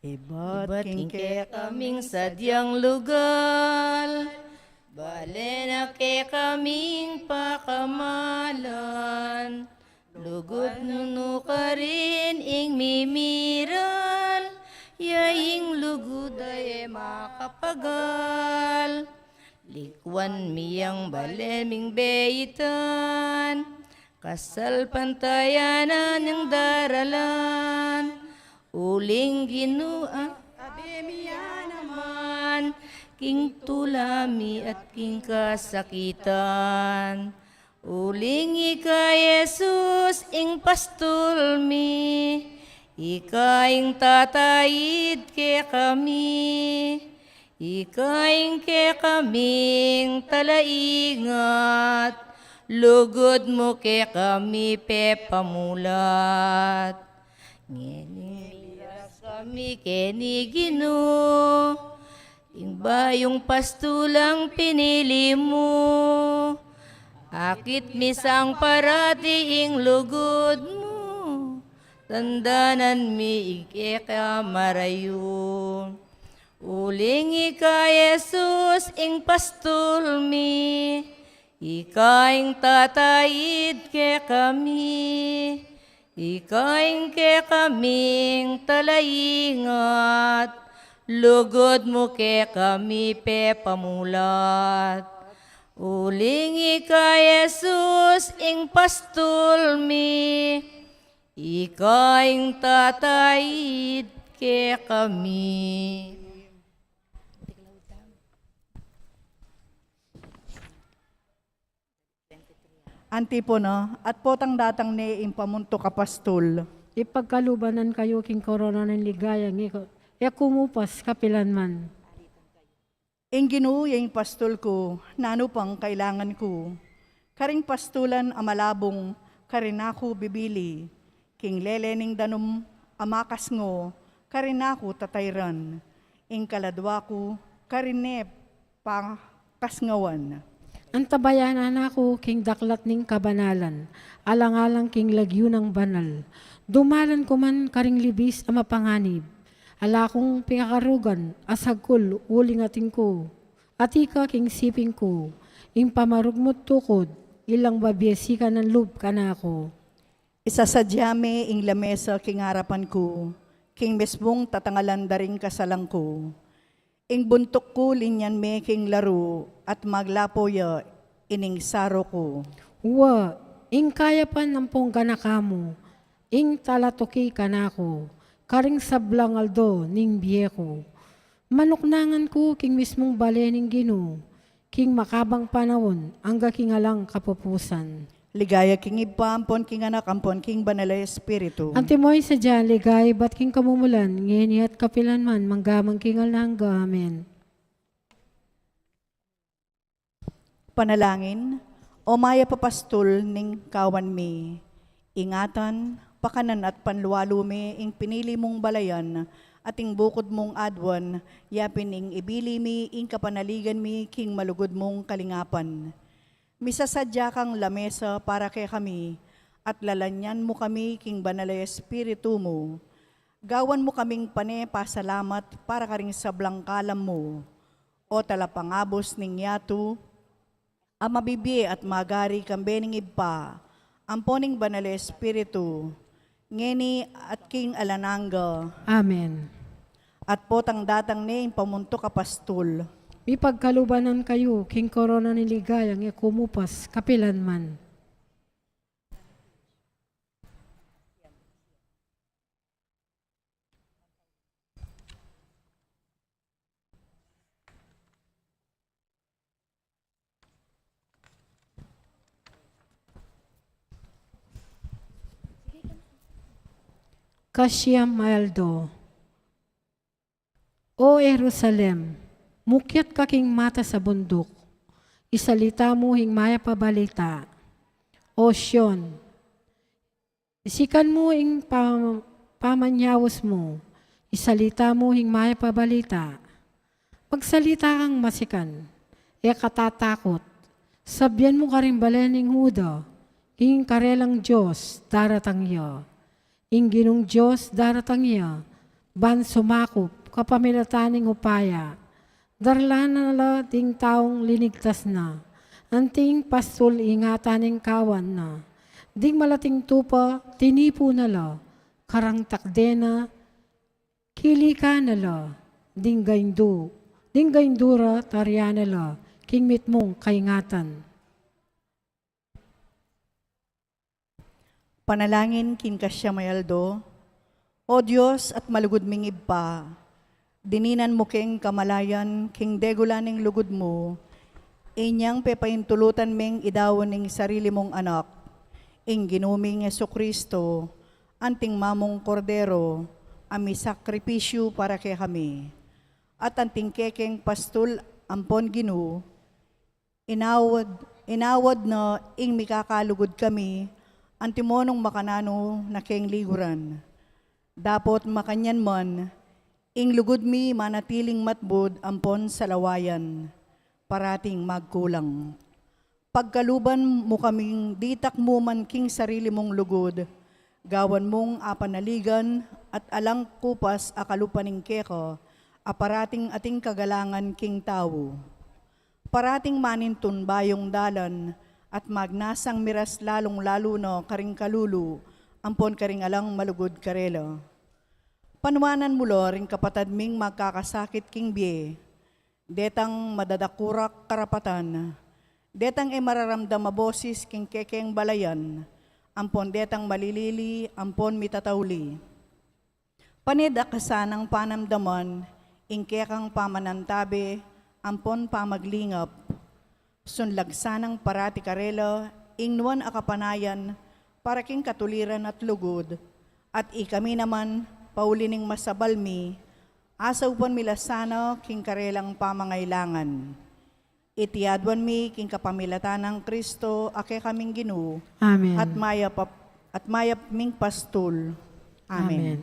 Ibat king kekaming sadyang lugal, bale na kekaming pakamalan, lugud mu nu karin ing mimiral, ya ing lugud a e makapagal. Likuan mi yang bale ming beitan, kasalpantayanan yang daralan. Uling Ginu a, abe mi ya naman, king tula mi at king kasakitan. Uling ika Jesus ing pastul mi, ika ing tataid kekami, ika ing kekaming talaingat, lugud mu kekami pepamulat. Ngeni miras kami keni Ginu, ing bayung pastulang pinili mu. Akit mi sang parati ing lugud mu, tandanan mi ing keka marayu. Uling ika Jesus ing pastul mi, ika ing tataid kekami, ika ing kekaming talaingat, lugud mu kekami pepamulat. Uling ika Jesus ing pastul mi, ika ing tataid kekami. Antipona, at potang datang ne ing pamuntuk a pastul. Ipagkaluban na kayu king korona ning ligaya, ngi ko, e kumupas kapilan man. Ing Ginu ya ing pastul ku, nanu pang kailangan ku? Karing pastulan a malabung, karin aku bibili. King lele ning danum a makasngo, karin aku tatayran. Ing kaladwa ku, karin ne pakasngawan. Antabayanan na ku king daklat ning kabanalan, alang-alang king lagyu nang banal. Dumalan ku man karing libis a mapanganib. Ala kung pikakarugan, a sagkul, uling atin ku. Atin ka king siping ku, ing pamarugmut tukud, ilang babie sika nang lub kanaku. Isasadya me ing lamesa king arapan ku, king mismung tatangalan da ring kasalan ku. Ing buntuk ku linyan me king laru, at maglapo ya ining saro ku. Wa, ing kayapan ampong ganaka mu, ing talatuki kanaku, karing sablang aldo ning bie ku. Manuknangan ku king mismung bale ning Ginu, king makabang panaun, angga king alang kapupusan. Ligaya king Ibpa, ampon king Anak, ampon king Banal a Espiritu. Antimo ing sadya nang ligaya ibat king kamumulan, ngeni at kapilan man, mangga man king alang angga. Amen. Panalangin. O mayap a pastul ning kawan mi, ingatan, pakanan at panlualu me ing pinili mung balayan, at ing bukud mung aduan, yapin ing ibili mi ing kapanaligan mi king malugud mung kalingapan. Misasadya kang lamesa para kekami, at lalanyan mu kami king Banal a Espiritu mu. Gawan mu kaming pane pasalamat para karing sablang kalam mu, O talapangabus ning yatu, a mabibie at magari kambe ning Ibpa, ampo ning Banal a Espiritu, ngeni at king alang angga. Amen. At potang datang ne ing pamuntuk a pastul. Mipagkaluban na kayu king korona ning ligaya, e kumupas kapilan man. Kasya mayaldo. O Jerusalem, mukyat ka king matas a bunduk, isalita mu ing mayap a balita. O Sion, isikan mu ing pa-, pamanyaus mu, isalita mu ing mayap a balita. Magsalita kang masikan, e ka tatakut. Sabyan mu karing bale ning Juda, ing karelang Dios daratang ya. Ing Ginung Dios daratang ya, ban sumakup kapamilatan ning upaya. Darlan na la ding taung linigtas na, anting pastul ingatan ning kawan na. Ding malating tupa tinipu na la, karang takde na, kilikan na la, ding gaindu, ding gaindu ra tarian na la king mitmung kaingatan. Panalangin king kasya mayaldo. O Dios at malugud ming Ibpa, dininan mu keng kamalayan king degulan ning lugud mu, inyang pepaintulutan meng idaun ing sarili mung Anak, ing Ginu ming Jesucristo, anting mamung Kordero, a misakripisyu para kekami. At anting kekeng pastul ampon Ginu, inawad, inawad na ing mikakalugud kami, antimo nung makananu na keng liguran. Dapot makanyan man, ing lugud mi manatiling matbud ampon salawayan, parating magkulang. Pagkaluban mu kaming ditak mu man king sarili mung lugud, gawan mung apanaligan at alang kupas a kalupa ning keka, a parating ating kagalangan king tau. Parating manintun bayung dalan, at magnasang miras lalung-lalu na karing kalulu, ampon karing alang malugud karela. Panuanan mu la ring kapatad ming magkakasakit king bie, detang madadakurak karapatan, detang e mararamdam a bosis king kekeng balayan, ampon detang malilili, ampon mitatauli. Panid a ka sanang panamdaman ing kekang pamanantabe ampon pamaglingap. Sunlag sanang parati karela ing nuan a kapanayan para king katuliran at lugud, at ikami naman, pauli ning masabal mi, asaupan mi la sana king karelang pamangailangan. Iti aduan mi king kapamilatan nang Kristo a kekaming Ginu, Amen. at mayap a, at mayap ming pastul. Amen. Amen.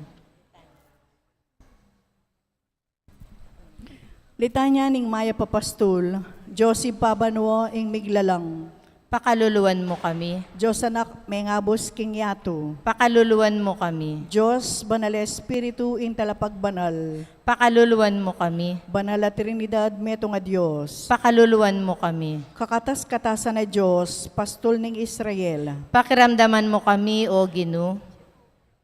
Litanya ning mayap a pastul. Dios Ibpa banua ing miglalang, pakaluluan mu kami. Dios Anak mengabus king yatu, pakaluluan mu kami. Dios Banal Espiritu ing talapagbanal, pakaluluan mu kami. Banal a Trinidad, metung a Dios, pakaluluan mu kami. Kakatas-katasan a Dios, pastul ning Israel, pakiramdaman mu kami, O Ginu.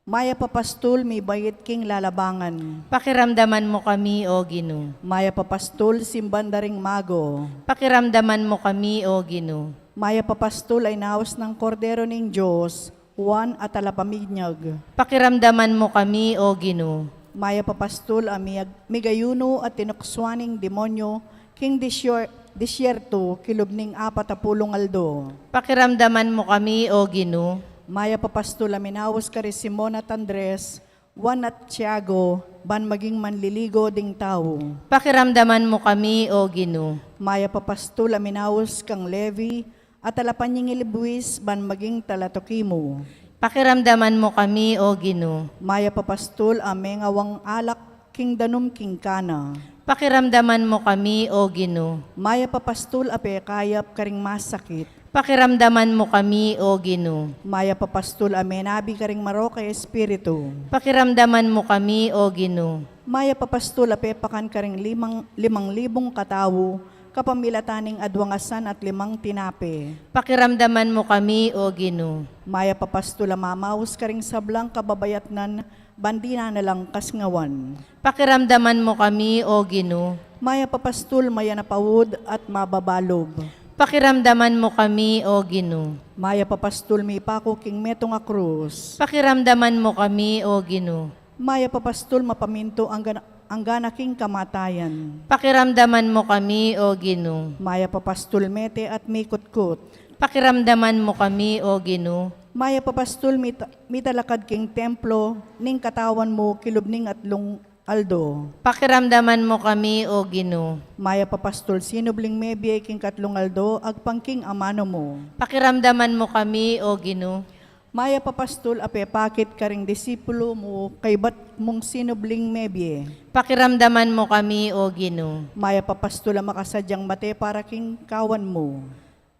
Mayap a pastul mibait king lalabangan, pakiramdaman mu kami, O Ginu. Mayap a pastul simban da ring mago, pakiramdaman mu kami, O Ginu. Mayap a pastul a inaus nang Kordero ning Dios, Juan a talapaminyag, pakiramdaman mu kami, O Ginu. Mayap a pastul a miyag-, migayunu at tinuksuan ning demonyo king disyer-, disyerto kilub ning apat a pulung aldo, pakiramdaman mu kami, O Ginu. Mayap a pastul a minaus kari Simon at Andres, Juan at Tiago, ban maging manliligo ding tau, pakiramdaman mu kami, O Ginu. Mayap a pastul a minaus kang Levi a talapanyingil buis ban maging talatuki mu, pakiramdaman mu kami, O Ginu. Mayap a pastul a mengawang alak king danum king Kana, pakiramdaman mu kami, O Ginu. Mayap a pastul a pekayap karing masakit, pakiramdaman mu kami, O Ginu. Mayap a pastul a menabi karing marok a espiritu, pakiramdaman mu kami, O Ginu. Mayap a pastul a pepakan karing limang, limang libung katau kapamilatan ning adwang asan at limang tinape, pakiramdaman mu kami, O Ginu. Mayap a pastul a mamaus karing sablang kababayatnan ban dinan na lang kasngawan, pakiramdaman mu kami, O Ginu. Mayap a pastul mayanap a ud at mababalub, pakiramdaman mu kami, O Ginu. Mayap a pastul mipaku king metung a krus, pakiramdaman mu kami, O Ginu. Mayap a pastul mapamintu angga na, angga na king kamatayan, pakiramdaman mu kami, O Ginu. Mayap a pastul mete at mikutkut, pakiramdaman mu kami, O Ginu. Mayap a pastul mita-, mitalakad king templo ning katawan mu kilub ning atlung aldo, pakiramdaman mu kami, O Ginu. Mayap a pastul sinubling mebie king katlung aldo agpang king amanu mu, pakiramdaman mu kami, O Ginu. Mayap a pastul a pepakit karing disipulu mu kaybat mung sinubling mebie, pakiramdaman mu kami, O Ginu. Mayap a pastul a makasadyang mate para king kawan mu,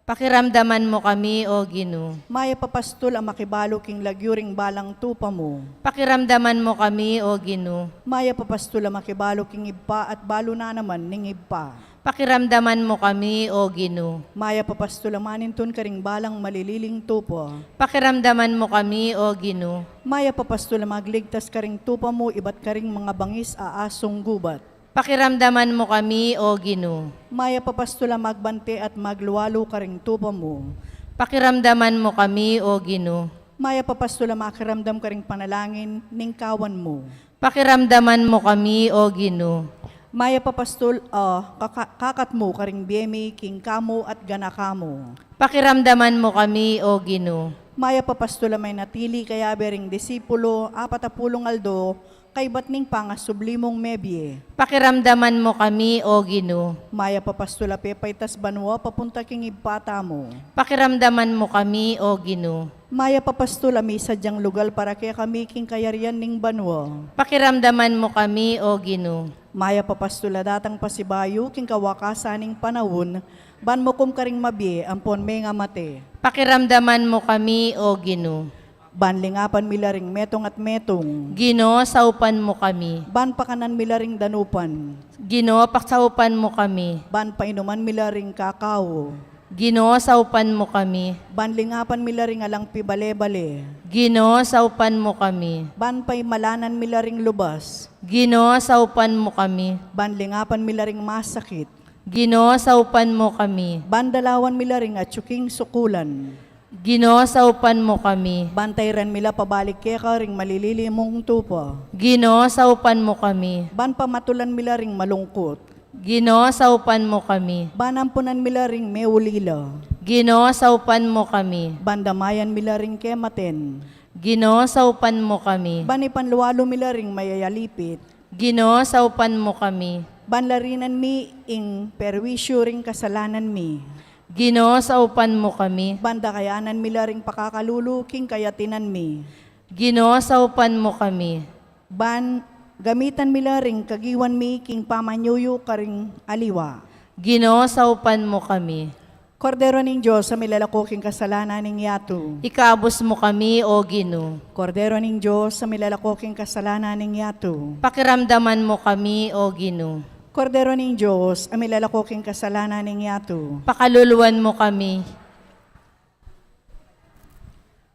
pakiramdaman mu kami, O Ginu. Mayap a pastul a makibalu king lagyu ring balang tupa mu, pakiramdaman mu kami, O Ginu. Mayap a pastul a makibalu king ibpa at balu na naman ning ibpa, pakiramdaman mu kami, O Ginu. Mayap a pastul a manintun karing balang malililing tupa, pakiramdaman mu kami, O Ginu. Mayap a pastul a magligtas karing tupa mu ibat karing mangabangis a asung gubat, pakiramdaman mu kami, O Ginu. Mayap a pastul a magbante at maglualu karing tupa mu, pakiramdaman mu kami, O Ginu. Mayap a pastul a makiramdam karing panalangin ning kawan mu, pakiramdaman mu kami, O Ginu. Mayap a pastul a kaka-, kakat mu karing bie mi king kamu at ganaka mu, pakiramdaman mu kami, O Ginu. Mayap a pastul a menatili kayabe ring disipulu apat a pulung aldo kaybat ning pangasubli mung mebie, pakiramdaman mu kami, O Ginu. Mayap a pastul a pepaitas banua papunta king ibpa tamu, pakiramdaman mu kami, O Ginu. Mayap a pastul a misadyang lugal para kekami king kayarian ning banua, pakiramdaman mu kami, O Ginu. Mayap a pastul a datang pasibayu king kawakasan ning panaun, ban mukum karing mabie ampon mengamate, pakiramdaman mu kami, O Ginu. Ban lingapan mi la ring metung at metung, Ginu, saupan mu kami. Ban pakanan mi la ring danupan, Ginu, pasaupan mu kami. Ban painuman mi la ring kakau, Ginu, saupan mu kami. Ban lingapan mi la ring alang pibale-bale, Ginu, saupan mu kami. Ban paimalanan mi la ring lubas, Ginu, saupan mu kami. Ban lingapan mi la ring masakit, Ginu, saupan mu kami. Ban dalawan mi la ring atyu king sukulan, Ginu, saupan mu kami. Ban tairan mi la pabalik keka ring malilili mung tupa, Ginu, saupan mu kami. Ban pamatulan mi la ring malungkut, Ginu, saupan mu kami. Ban ampunan mi la ring meulila, Ginu, saupan mu kami. Ban damayan mi la ring kematen. Ginu, saupan mu kami. Ban ipanlualu mi la ring mayayalipit. Ginu, saupan mu kami. Ban larinan mi ing perwisyu ring kasalanan mi. Ginu, saupan mu kami. Ban dakayanan mi la ring pakakalulu king kayatinan mi. Ginu, saupan mu kami. Ban gamitan mi la ring kagiwan mi king pamanyuyu karing aliwa. Ginu, saupan mu kami. Kordero ning Dios a milalako king kasalanan ning yatu. Ikabus mu kami, O Ginu. Kordero ning Dios a milalako king kasalanan ning yatu. Pakiramdaman mu kami, O Ginu. Kordero ning Dios a milalako king kasalanan ning yatu. Pakaluluan mu kami.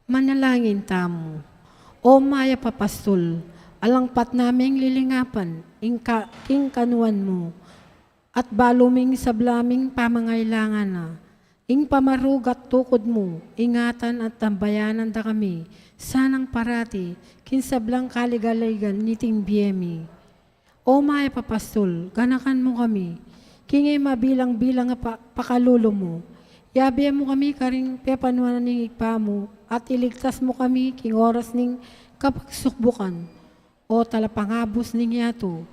Manalangin tamu. O mayap a pastul, alang pat naming lilingapan ing ka-, king kanuan mu, at balu ming sabla ming pamangailangan na, ing pamarug at tukud mu, ingatan at tambayanan da kami sanang parati king sablang kaligaligan niting bie mi. O mayap a pastul, ganakan mu kami king e mabilang-bilang a pa-, pakalulu mu. Yabe mu kami karing pepanuan ning Ibpa mu, at iligtas mu kami king oras ning kapagsukbukan. O talapangabus ning yatu,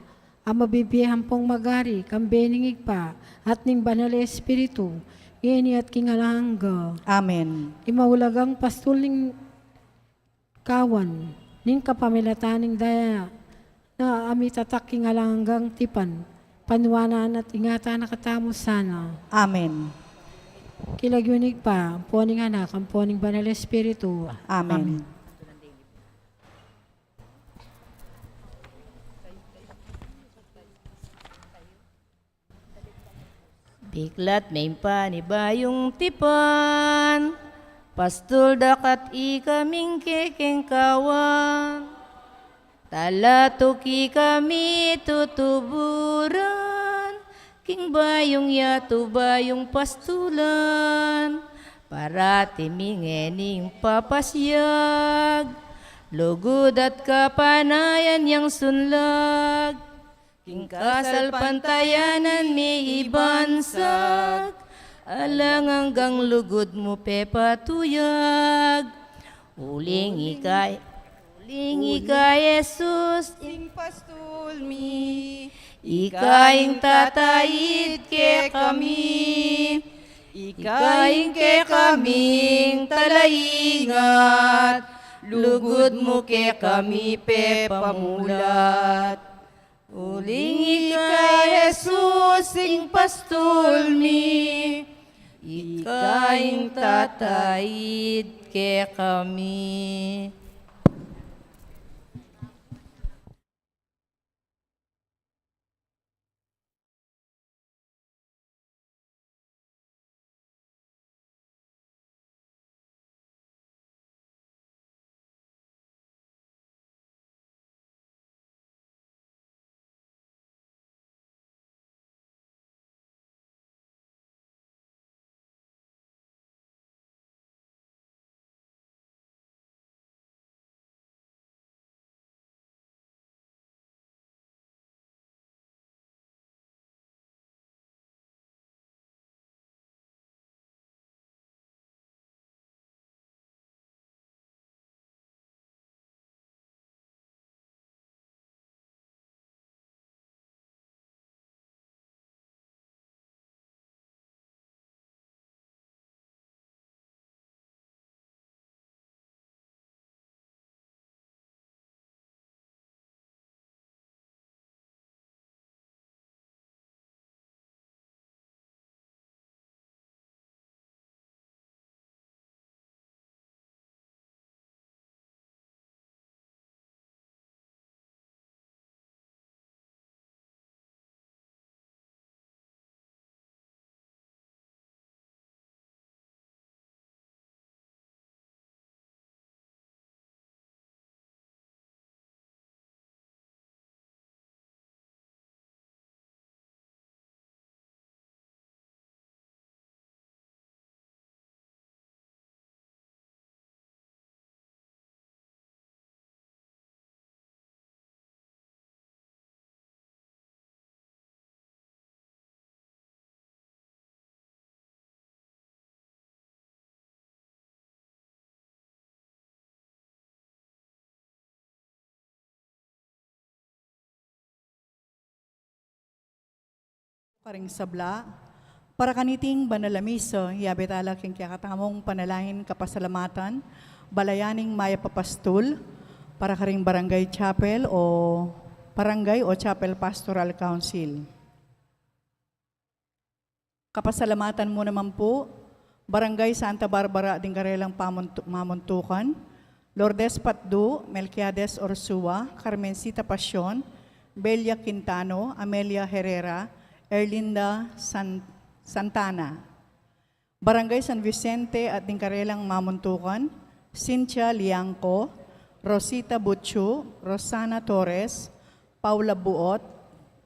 a mabibie ampong magari kambe ning Ibpa at ning Banal a Espiritu, ngeni at king alang angga. Amen. Ing maulagang pastul ning kawan ning kapamilatan ning daya na a mitatak king alang anggang tipan, panuanan at ingatan na katamu sana. Amen. King lagyu ning Ibpa, ampo ning Anak, ampo ning Banal a Espiritu. Amen. Amen. Biklat meng panibayung tipan, pastul, dakat ikaming kekeng kawan. Talatu kekami tutuburan, king bayung yatu, bayung pastulan. Parati mi ngening papasyag, lugud at kapanayan yang sunlag. King kasalpantayanan mi ibansag, alang anggang lugud mu pepatuyag. Uling ika, uling ika, Jesus, ing pastul mi. Ika ing tataid kekami. Ika ing kekaming talaingat. Lugud mu kekami pepamulat. Uling ika, Jesus, ing pastul mi, ika ing tataid kekami. Karing sabla, para kaniting banal a misa, yabe tala king kekatamung panalangin kapasalamatan, balayan ning mayap a pastul, para karing barangay chapel o barangay o chapel pastoral council. Kapasalamatan mu naman po, Barangay Santa Barbara ding karelang pamuntu-, mamuntukan, Lourdes Patdu, Melquiades Ursua, Carmencita Pasion, Belia Quintano, Amelia Herrera, Erlinda San-, Santana. Barangay San Vicente at ding karelang mamuntukan, Cynthia Liangco, Rosita Butchu, Rosana Torres, Paula Buot,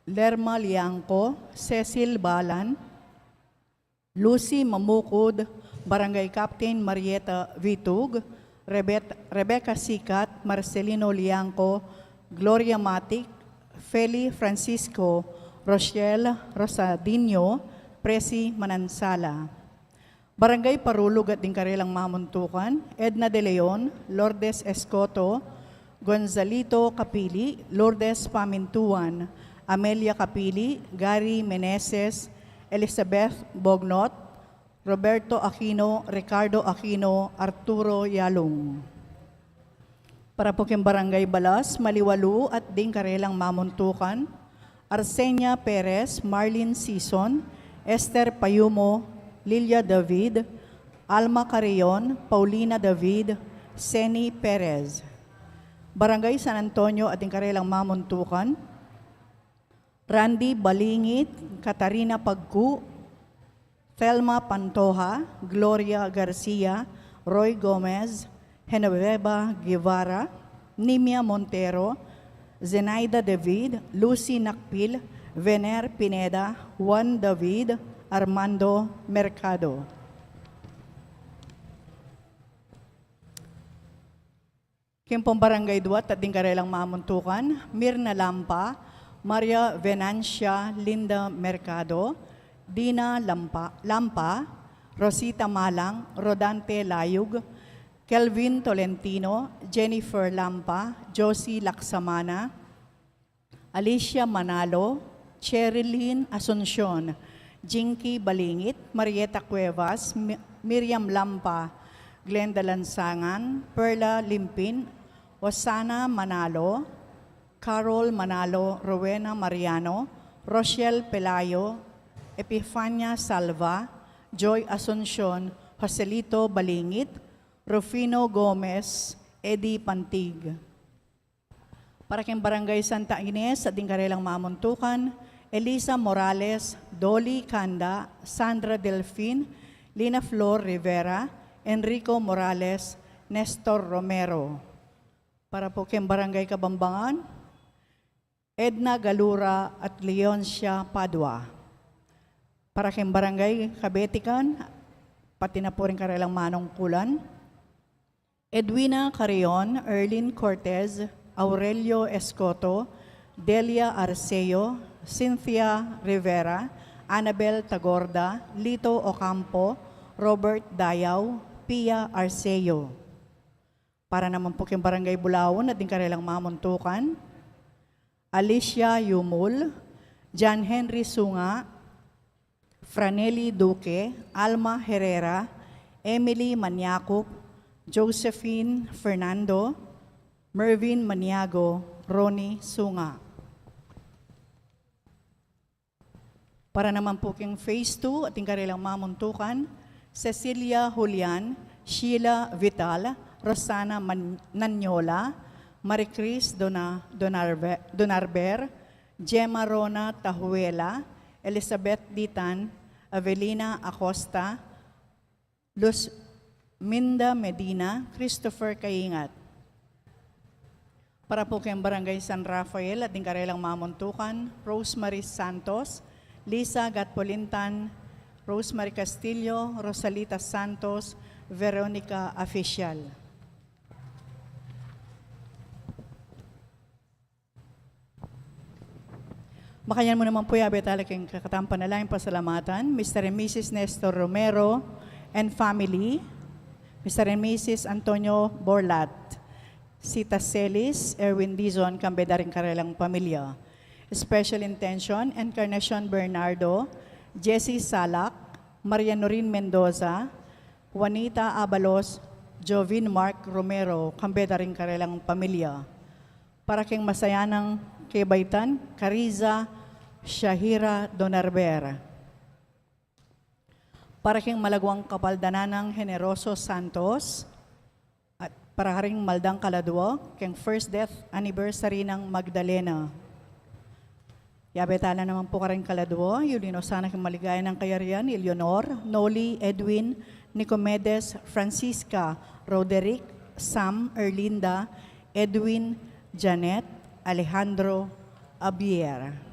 Lerma Liangco, Cecil Balan, Lucy Mamukud, Barangay Captain Marieta Vitug, Rebet-, Rebecca Sikat, Marcelino Liangco, Gloria Matic, Feli Francisco, Rochelle Rosadinho, Presi Manansala. Barangay Parulug at ding karelang mamuntukan, Edna De Leon, Lourdes Escoto, Gonzalito Capili, Lourdes Pamintuan, Amelia Capili, Gary Meneses, Elizabeth Bognot, Roberto Aquino, Ricardo Aquino, Arturo Yalung. Para po king Barangay Balas, Maliwalu at ding karelang mamuntukan, Arsenia Perez, Marlin Sison, Esther Payumo, Lilia David, Alma Carrion, Paulina David, Seni Perez. Barangay San Antonio at ding karelang mamuntukan, Randy Balingit, Katarina Pagku, Thelma Pantoja, Gloria Garcia, Roy Gomez, Genoveva Guevara, Nimia Montero, Zenaida David, Lucy Nakpil, Vener Pineda, Juan David, Armando Mercado. King pung Barangay Duat at ding karelang mamuntukan, Mirna Lampa, Maria Venancia Linda Mercado, Dina Lampa, Lampa, Rosita Malang, Rodante Layug, Kelvin Tolentino, Jennifer Lampa, Josie Laksamana, Alicia Manalo, Cherilyn Asuncion, Jinky Balingit, Marieta Cuevas, Mi-, Miriam Lampa, Glenda Lansangan, Perla Limpin, Osana Manalo, Carol Manalo, Rowena Mariano, Rochelle Pelayo, Epifania Salva, Joy Asuncion, Joselito Balingit, Rufino Gomez, Eddie Pantig. Para king Barangay Santa Ines at ding karelang mamuntukan, Elisa Morales, Dolly Canda, Sandra Delfin, Lina Flor Rivera, Enrico Morales, Nestor Romero. Para po king Barangay Kabambangan, Edna Galura at Leoncia Padua. Para king Barangay Kabetikan, pati na po ring karelang manungkulan, Edwina Carrion, Erlin Cortez, Aurelio Escoto, Delia Arceo, Cynthia Rivera, Annabel Tagorda, Lito Ocampo, Robert Dayao, Pia Arceo. Para naman po king Barangay Bulaon at ding karelang mamuntukan, Alicia Yumul, John Henry Sunga, Franely Duque, Alma Herrera, Emily Maniacup, Josephine Fernando, Mervin Maniago, Ronnie Sunga. Para naman po king phase two, ating karelang mamuntukan, Cecilia Julian, Sheila Vital, Rosana Man-, Nanyola, Maricris Dona-, Donarve-, Donarber, Gemma Rona Tahuela, Elizabeth Ditan, Avelina Acosta, Luz Minda Medina, Christopher Kaingat. Para po keng Barangay San Rafael at ding karelang mamuntukan, Rosemary Santos, Lisa Gatpolintan, Rosemary Castillo, Rosalita Santos, Veronica Official. Makanyan mu naman pu, yabe tala keng kekatang panalangin pasalamatan, Mister and Missus Nestor Romero and family, Mister and Missus Antonio Borlat, Sita Celis, Erwin Dizon, kambe da ring karelang pamilya. Special intention, Encarnacion Bernardo, Jessie Salak, Maria Norin Mendoza, Juanita Abalos, Jovin Mark Romero, kambe da ring karelang pamilya. Para king masayanang kebaitan, Cariza Shahira Donarber. Para king malaguang kapaldanan nang Generoso Santos, at para karing maldang kaladua, king first death anniversary nang Magdalena. Yabe tala naman pu karing kaladua, yuli no sana king maligaya nang kayarian, Eleanor, Noli, Edwin, Nicomedes, Francisca, Roderick, Sam, Erlinda, Edwin, Janet, Alejandro, Abier.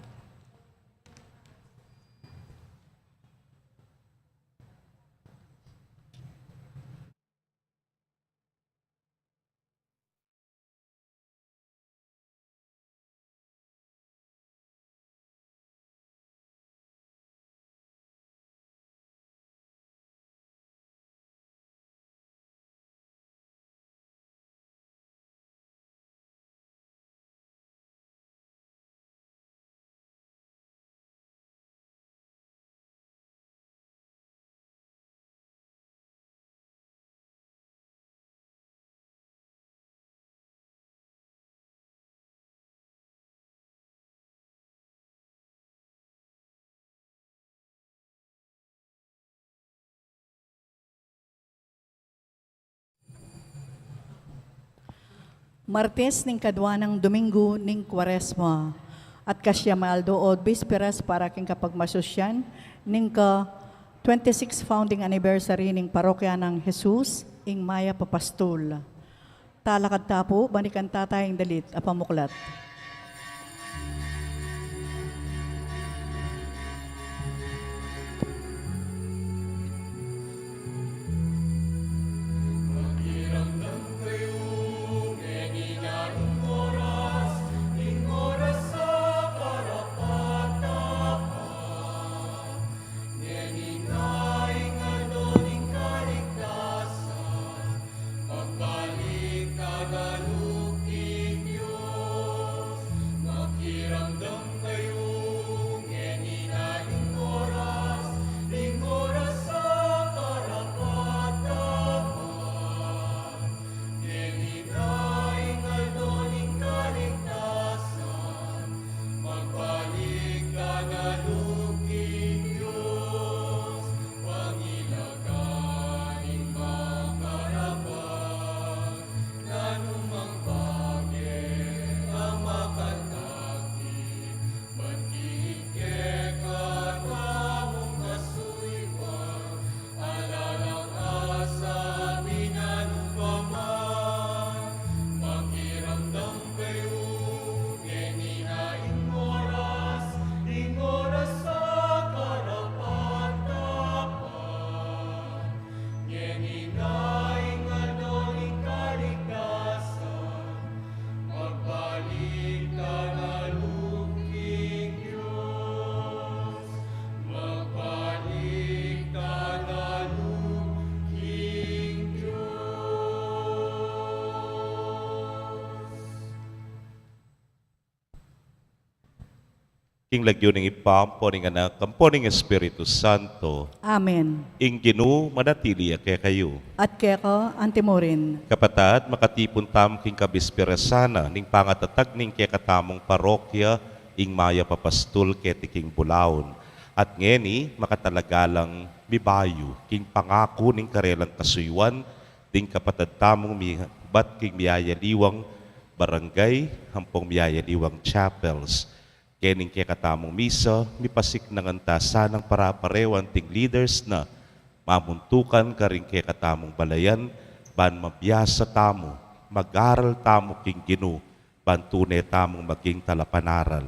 Martes ning kadua nang Domingo ning Kuaresma, at kasyam a aldo o bisperas para king kapagmasusyan ning ka twenty-six founding anniversary ning Parokya nang Jesus ing Mayap a Pastul. Talakad ta pu, banikan ta ing dalit a pamuklat. King lagyu ning Ibpa, ampo ning Anak, ampo ning Espiritu Santo. Amen. Ing Ginu manatili ya kekayu. At keka antimurin. Kapatad, makatipun tamu king kabisperasan ning pangatatag ning kekatamung parokya, ing Mayap a Pastul keti king bulaun. At ngeni, makatalagalang mibayu king pangaku ning karelang kasuyuan, ding kapatad tamung mibat king miyayaliwang barangay, ampong miyayaliwang chapels. Kening kekatamung misa, mipasiknangan ta sanang paraparewan ding leaders na mamuntukan karing kekatamung balayan, ban mabiasa tamu, mag-aral tamu king Ginu, ban tune tamung maging talapanaral.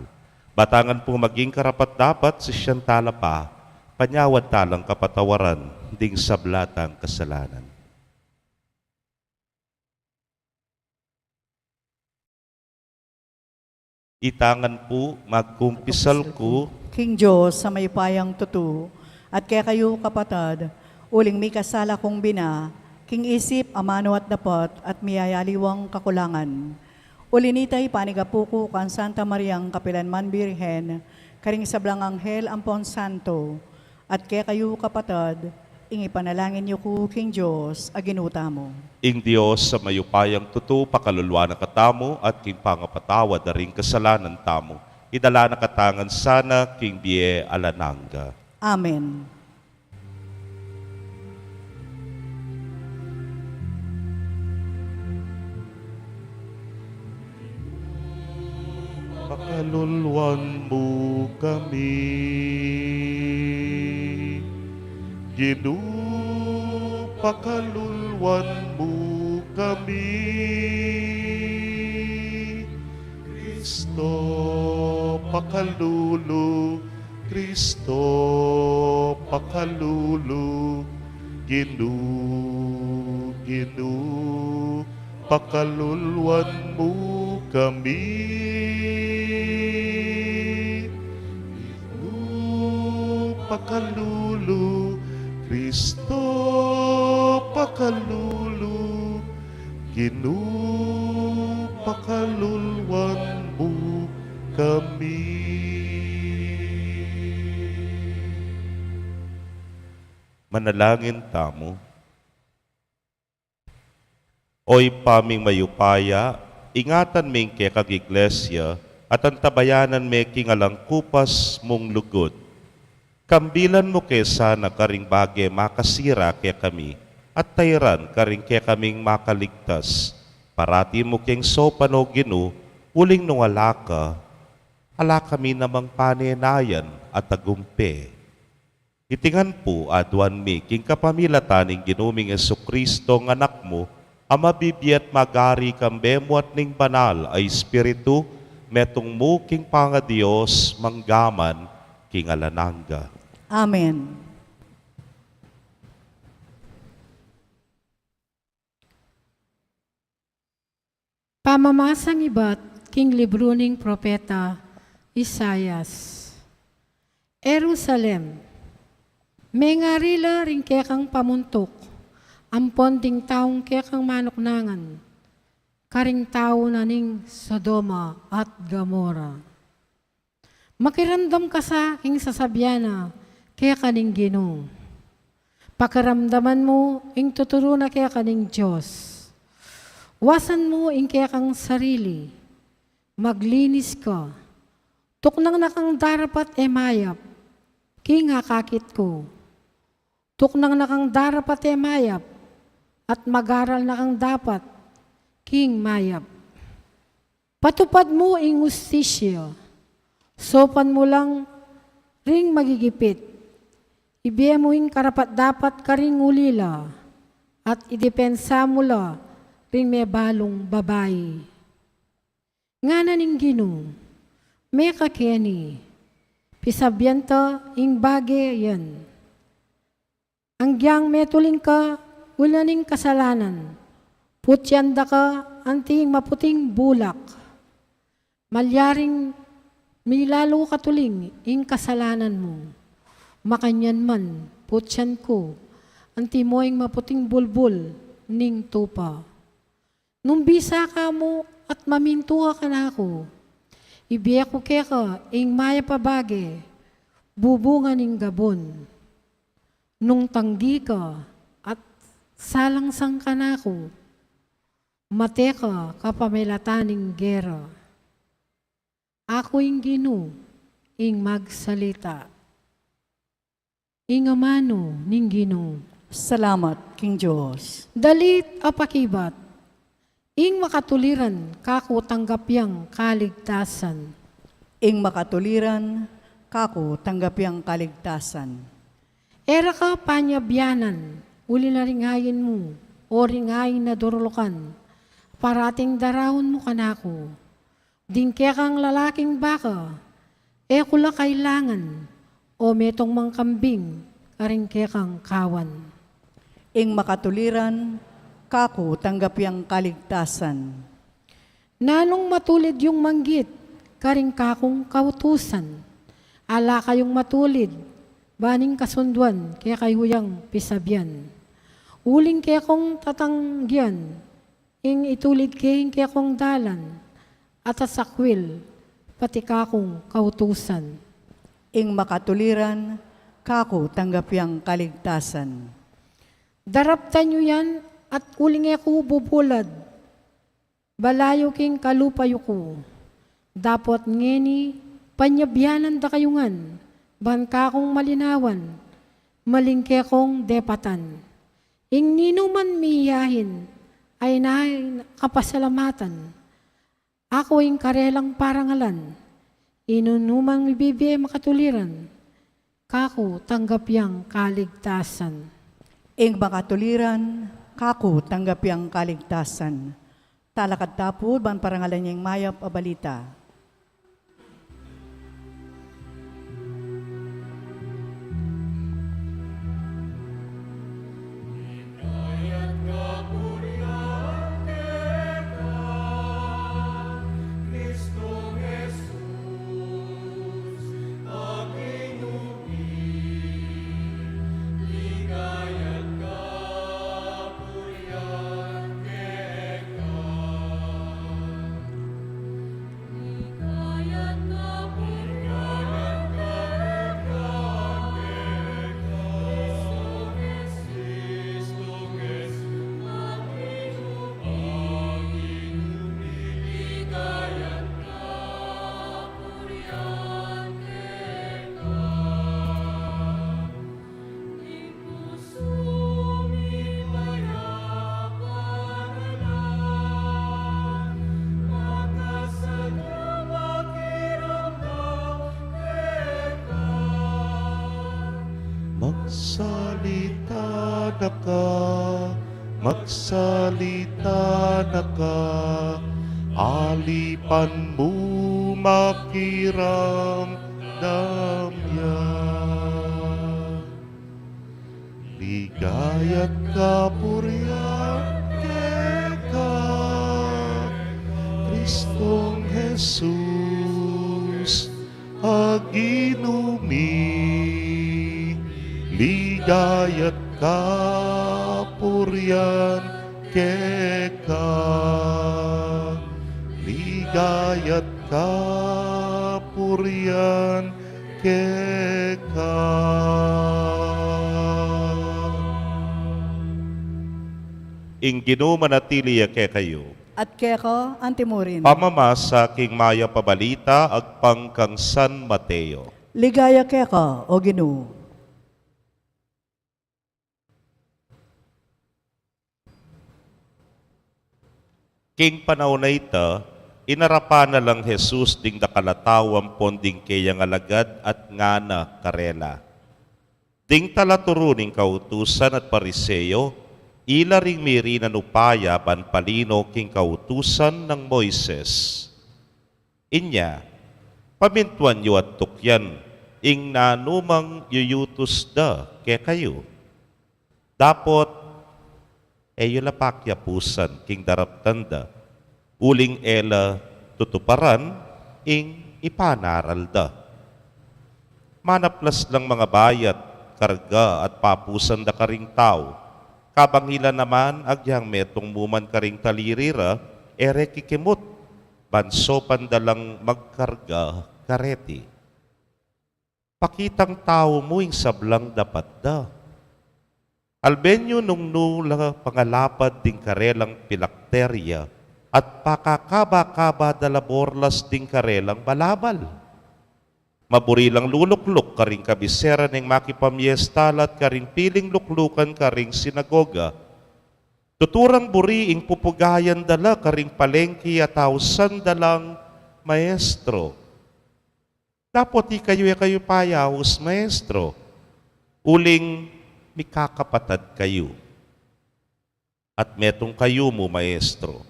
Batangan pung maging karapat-dapat, sisian tala pa, panyawad talang kapatawaran ding sabla tang kasalanan. Itangan pu, magkumpisal ku king Dios a mayupayang tutu, at kekayu, kapatad, uling mikasala kung bina, king isip, amanu at dapat, at miyayaliwang kakulangan. Uli nita, ipanigapu ku kang Santa Mariang kapilanman Birhen, karing sablang anghel ampon santo, at kekayu kapatad, ing ipanalangin yu ku king Dios a Ginu tamu. Ing Dios a mayupayang tutu pakaluluan na katamu at king pangapatawad da ring kasalanan tamu, idala na katamu ngan sana king bie alang angga. Amen. Pakaluluan mu kami. Ginu, pakaluluan mu kami. Kristo, pakalulu. Kristo, pakalulu. Ginu, Ginu, pakaluluan mu kami. Ginu, pakalulu. Kristo, pakalulu. Ginu, pakaluluan mu kami. Manalangin tamu. O Ibpa ming mayupaya, ingatan me ing kekang Iglesia at antabayanan me king alang kupas mung lugud. Kambilan mu ke sana karing bage makasira kekami, at tairan karing kekaming makaligtas. Parati mu keng saupan, O Ginu, uling nung ala ka, ala kami namang panenayan a tagumpe. Iti ngan pu aduan mi king kapamilatan ning Ginu ming Jesucristo, a Anak mu, a mabibie at magari kambe mu at ning Banal a Espiritu, metung mu king pangaDios, mangga man king alang angga. Amen. Pamamasang ibat king libru ning propeta Isaias. Jerusalem, mengari la ring kekang pamuntuk, ampon ding taung kekang manuknangan, karing tau na ning Sodoma at Gomorra. Makiramdam ka sa king sasabian na keka ning Ginu. Pakiramdaman mu ing tuturu na keka ning Dios. Wasan mu ing kekang sarili. Maglinis ka. Tuknang na kang darapat e mayap king akakit ku. Tuknang na kang darapat e mayap, at mag-aral na kang dapat king mayap. Patupad mu ing ustisya, saupan mu lang ring magigipit, ibie mu ing karapat-dapat karing ulila, at idepensa mu la ring mebalung babai. Ngana ning Ginu, mekakeni, pisabian ta ing bage yan. Anggiyang metuling ka uli na ning kasalanan, putian da ka anti ing maputing bulak. Malyaring milalu katuling ing kasalanan mu. Makanyan man, putian ku anti mo ing maputing bulbul ning tupa. Nung bisa ka mu at mamintu ka kanaku, ibie ku keka ing mayap a bage, bubunga ning gabun. Nung tanggi ka at salangsang kanaku, mate ka kapamilatan ning gera. Aku ing Ginu ing magsalita. Ing amanu ning Ginu. Salamat king Dios. Dalit a pakibat. Ing makatuliran kaku tanggap yang kaligtasan. Ing makatuliran kaku tanggap yang kaligtasan. E ra ka panyabianan, uli na ring ain mu, o ring ain a durulukan, parating daraun mu kanaku. Ding kekang lalaking baka, e ku la kailangan, o metung mang kambing karing kekang kawan. Ing makatuliran kaku tanggap yang kaligtasan. Nanung matulid yung manggit karing kakung kautusan? Ala kayung matulid, ban ing kasunduan kekayu yang pisabian. Uling kekong tatanggian, ing itulid ke ing kekong dalan, at asakwil, pati kakung kautusan. Ing makatuliran, kaku tanggap yang kaligtasan. Daraptan yu yan, at uling e ku bubulad, balayu king kalupa yu ku. Dapot ngeni, panyabyanan da kayu ngan, ban kakung malinawan, maling kekong depatan. Ing ninuman miyayain, ay na kapasalamatan. Aku ing karelang parangalan, ing ninuman mibibie makatuliran, kaku tanggap yang kaligtasan. Ing makatuliran, kaku tanggap yang kaligtasan. Talakad ta pu ban parangalan ya ing mayap a balita. Magsalita na ka, magsalita na ka, alipan mu makiramdam ya. Ligaya't kapurian keka, Kristong Jesus a Ginu mi. Ligaya't kapurian keka, ligaya't kapurian keka. Ing Ginu manatili ya kekayu. At keka antimurin. Pamamasa king mayap a balita agpang kang San Mateo. Ligaya keka, O Ginu. King panaun a ita, inarapan na lang Jesus ding dakal a tau ampon ding keyang alagad at ngana karela, "Ding talaturu ning kautusan at Pariseo, ila ring mirinan upaya ban palino king kautusan nang Moises." Inya, pamintuan yu at tukyan ing nanumang yuyutus da kekayu. Dapot e yu la pakyapusan king daraptan da, uling e la tutuparan ing ipanaral da. Manaplas lang mangabayat, karga at papusan da karing tau, kabang ila naman agyang metung mu man karing taliri ra, e re kikimut, ban saupan da lang magkarga kareti. Pakitang tau mu ing sablang dapat da. Alben yu nung nu la pangalapad ding karelang pilakteria at pakakaba-kaba da la borlas ding karelang balabal. Maburi lang lulukluk karing kabisera ning makipamiesta la at karing piling luklukan karing sinagoga. Tuturang buri ing pupugayan da la karing palengki at ausan da lang, "Maestro." Dapot ikayu e kayu payaus, "Maestro," uling mikakapatad kayu, at metung kayu mu, "Maestro."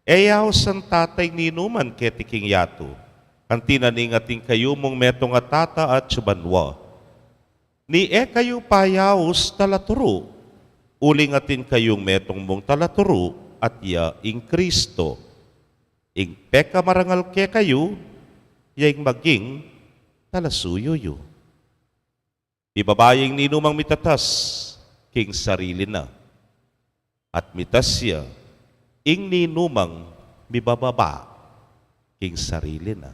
E ya ausan Tata ing ninuman keti king yatu, kanti na ning atin kayu mung metung a tata atyu banua. Ni e kayu payaus talaturu, uling atin kayung metung mung talaturu, at ya ing Kristo. Ing pekamarangal kekayu, ya ing maging talasuyu yu. Mibaba ya ing ninumang mitatas king sarili na, at mitas ya ing ninumang mibababa king sarili na.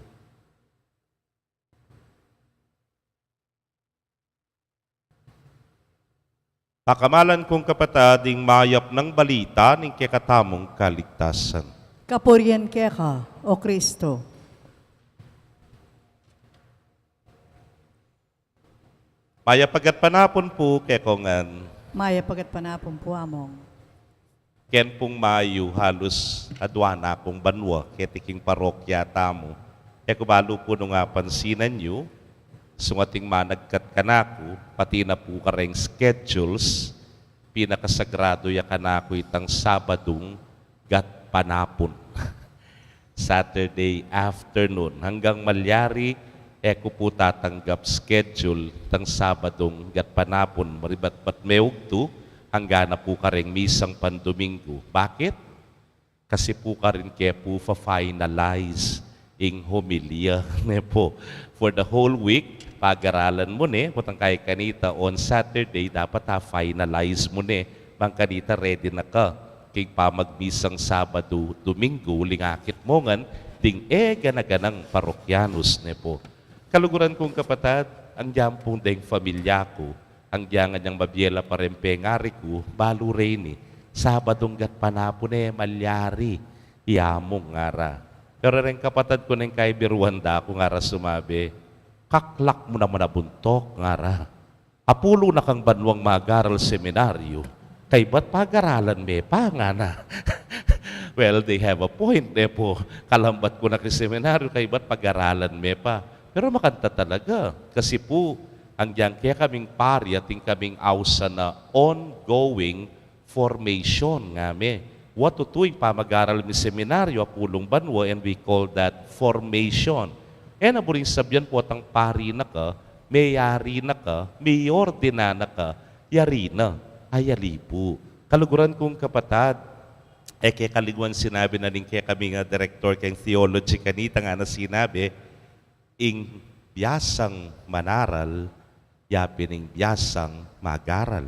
Pakamalan kung kapatad, ing mayap nang balita ning kekatamung kaligtasan. Kapurian keka, O Kristo. Mayap a gatpanapun pu kekongan. Mayap a gatpanapun pu, Among. Ken pung mayu, halus adua na kung banua keti king parokya tamu. E ku balu pu nung apansinan yu, sungating managkat kanaku, pati na pu kareng schedules, pinakasagrado ya kanaku itang Sabadung gatpanapun. Saturday afternoon. Hanggang malyari, e ku pu tatanggap schedule tang Sabadung gatpanapun. Maribat-bat me ugtu, angga na pu kareng misang pandominggu. Bakit? Kasi pu karin ke pu fa-finalize ing homilya, ne pu. For the whole week, pagaralan mu ne, potang kaya kanita on Saturday, dapat a-finalize mu ne. Bang kanita ready na ka king pamagmisang Sabadu, Dominggu, uling akit mu ngan ding e gana-ganang parokyanus, ne pu. Kaluguran kung kapatad, anggyan pung deng familia ku, anggyan ngan yang mabie la pa reng pengari ku, balu re ini, Sabadung gatpanapun e malyari i Among, ngara. Pero reng kapatad ku neng kaibiruan da ku, ngara, sumabi, "Kaklak mu naman a buntuk," ngara. "Apulu na kang banuang magaral seminaryu, kaybat pagaralan me pa," ngana. Well, they have a point, ne pu. Kalambat ku na king seminaryu, kaybat pagaralan me pa. Pero makanta talaga. Kasi pu, anggyan kekaming pari, atin kaming ausan a ongoing formation, ngame. Wa tutu ing pamagaral mi seminaryu, apulung banua, and we call that formation. E na buring sabyan potang pari na ka, meyari na ka, meordina na ka, yari na, ayali pu. Kaluguran kung kapatad, e ke kaliguan sinabi na ning kekaming direktor keng theology kanita, ngana sinabi, ing biasang manaral, yapin ing biasang magaral.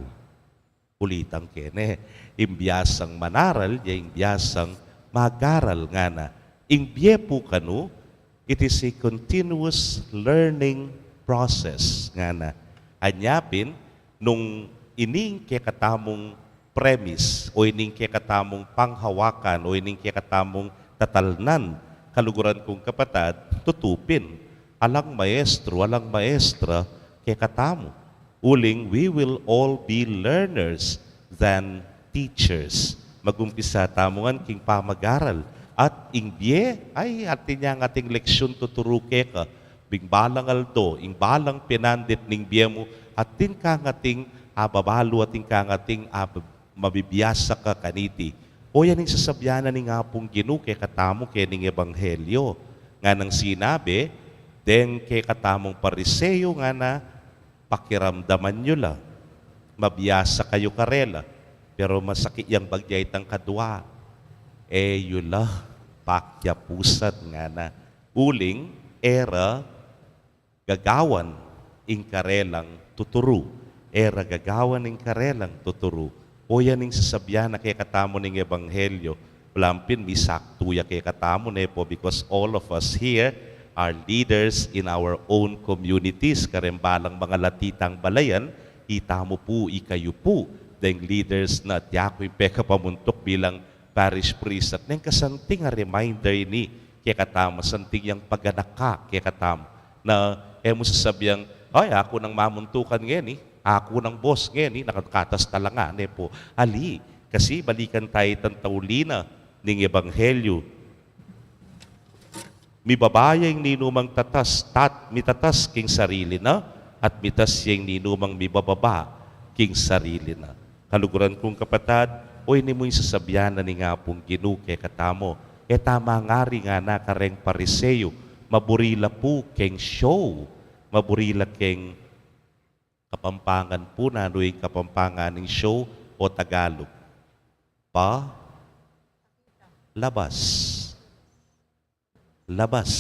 Ulitan ke ne, ing biasang manaral, ya ing biasang magaral, ngana. Ing bie pu kanu, it is a continuous learning process, ngana. Anya pin, nung ining kekatamung premise, o ining kekatamung panghawakan, o ining kekatamung tatalnan, kaluguran kung kapatad, tutu pin, alang maestro, alang maestra kekatamu. Uling, we will all be learners than teachers. Magumpisa tamu ngan king pamagaral. At ing bie, ay, atin yang ating leksyun tuturu keka, ing balang aldo, ing balang pinandit ning bie mu, atin kang ating ababalu, atin kang ating ab-, mabibiasa ka kaniti. O yan ing sasabian na ning Apung Ginu kekatamu kening ebanghelyo. Nganang sinabi, deng kekatamung Pariseo, ngana, pakiramdaman yu la, mabiasa kayu karela, pero masakit yang bagya itang kadua. E yu la pakiapusan, ngana. Uling, e ra gagawan ing karelang tuturu. E ra gagawan ing karelang tuturu. O yan ing sasabian na kekatamu ning ebanghelyo. Balamu pin misaktu ya kekatamu, ne pu, because all of us here are leaders in our own communities. Kareng balang mangalati tang balayan, itamu pu, ikayu pu, deng leaders na. At yaku ing pekapamuntuk bilang parish priest. At neng kasanting a reminder ini kekatamu, santing yang paganaka kekatamu. Na e mu sasabian, "Ay, aku nang mamuntukan ngeni, aku nang boss ngeni, nakakatas talaga," ne pu. Ali, kasi balikan tayu itang tauli na ning ebanghelyo. Mibaba ya ing ninumang tatas, tat-, mitatas king sarili na, at mitas ya ing ninumang mibababa king sarili na. Kaluguran kung kapatad, o ini mu ing sasabian na ning Apung Ginu kekatamu. E tama ngari, ngana, kareng Pariseo, maburi la pu keng show, maburi la keng Kapampangan pu, nanu ing Kapampangan ning show o Tagalog? Pa-, labas. Labas.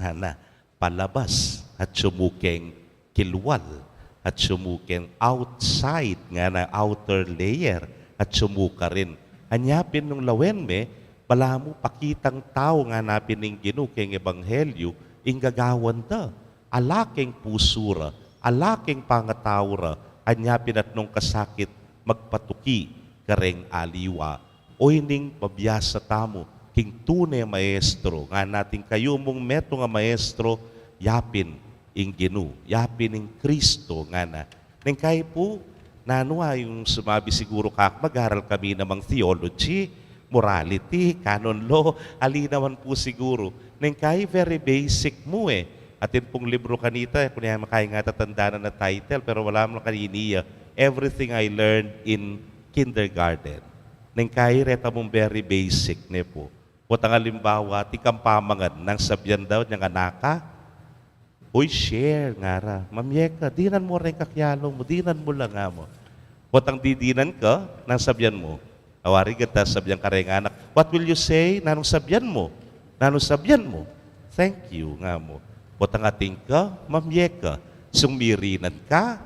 Ana, palabas. Atyu mu keng kilwal. Atyu mu keng outside, ngana, outer layer. Atyu mu karin. Anya pin nung lawen me, Balamu pakitang tau ngana pin ning Ginu keng ebanghelyu ing gagawan da. Ala keng pusu ra, ala keng pangatau ra, anya pin atnung kasakit magpatuki kareng aliwa. Oyni ing mabiasa tamu king tune maestro, ngana atin kayu mung metung a maestro, yapin ing Ginu, yapin ing Kristo, ngana. Neng kai pu, nanu a yung sumabi siguru kak mag-aral kami namang theology, morality, canon law, ali naman pu siguru. Neng kai very basic mu e. Atin pung libru kanita, kunya makai nga tatandanan a title, pero wala mu kanini ya. Everything I learned in kindergarten. Neng kai reta mung very basic, ne pu. Potang alimbawa, atin kang pamangan, nanu sabyan da ning anak a, "Uy, share," ngara. "Mamye ka, dinan mu reng kakyalo mu, dinan mu la," nga mu. Potang didinan ka, nanu sabyan mu? Awari gata sabyan kareng anak, "What will you say?" Nanung sabyan mu? Nanung sabyan mu? "Thank you," nga mu. Potang atin ka, mamye ka. Sung mirinan ka,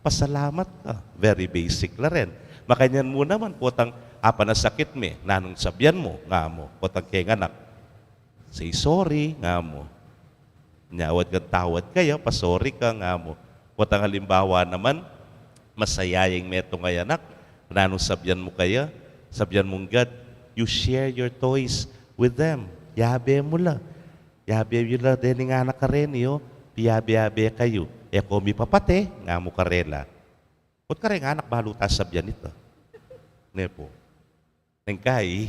pasalamat ka. Very basic la rin. Makanyan mu naman, potang apanasakit me, nanung sabyan mu? Nga mu. Potang keng anak, "Say sorry," nga mu. Nyawad kang tawad kaya, pa-sorry ka, nga mu. Potang alimbawa naman, masaya yang metung a anak, nanung sabyan mu kaya? Sabyan mung gad, "You share your toys with them." Yabe mu la. Yabe yu la dening anak kareni, o. Piyabe-yabe kayu. E ko mipapate, nga mu karela. Ot kareng anak balu ta sabyan ita. Ne pu. Neng kai,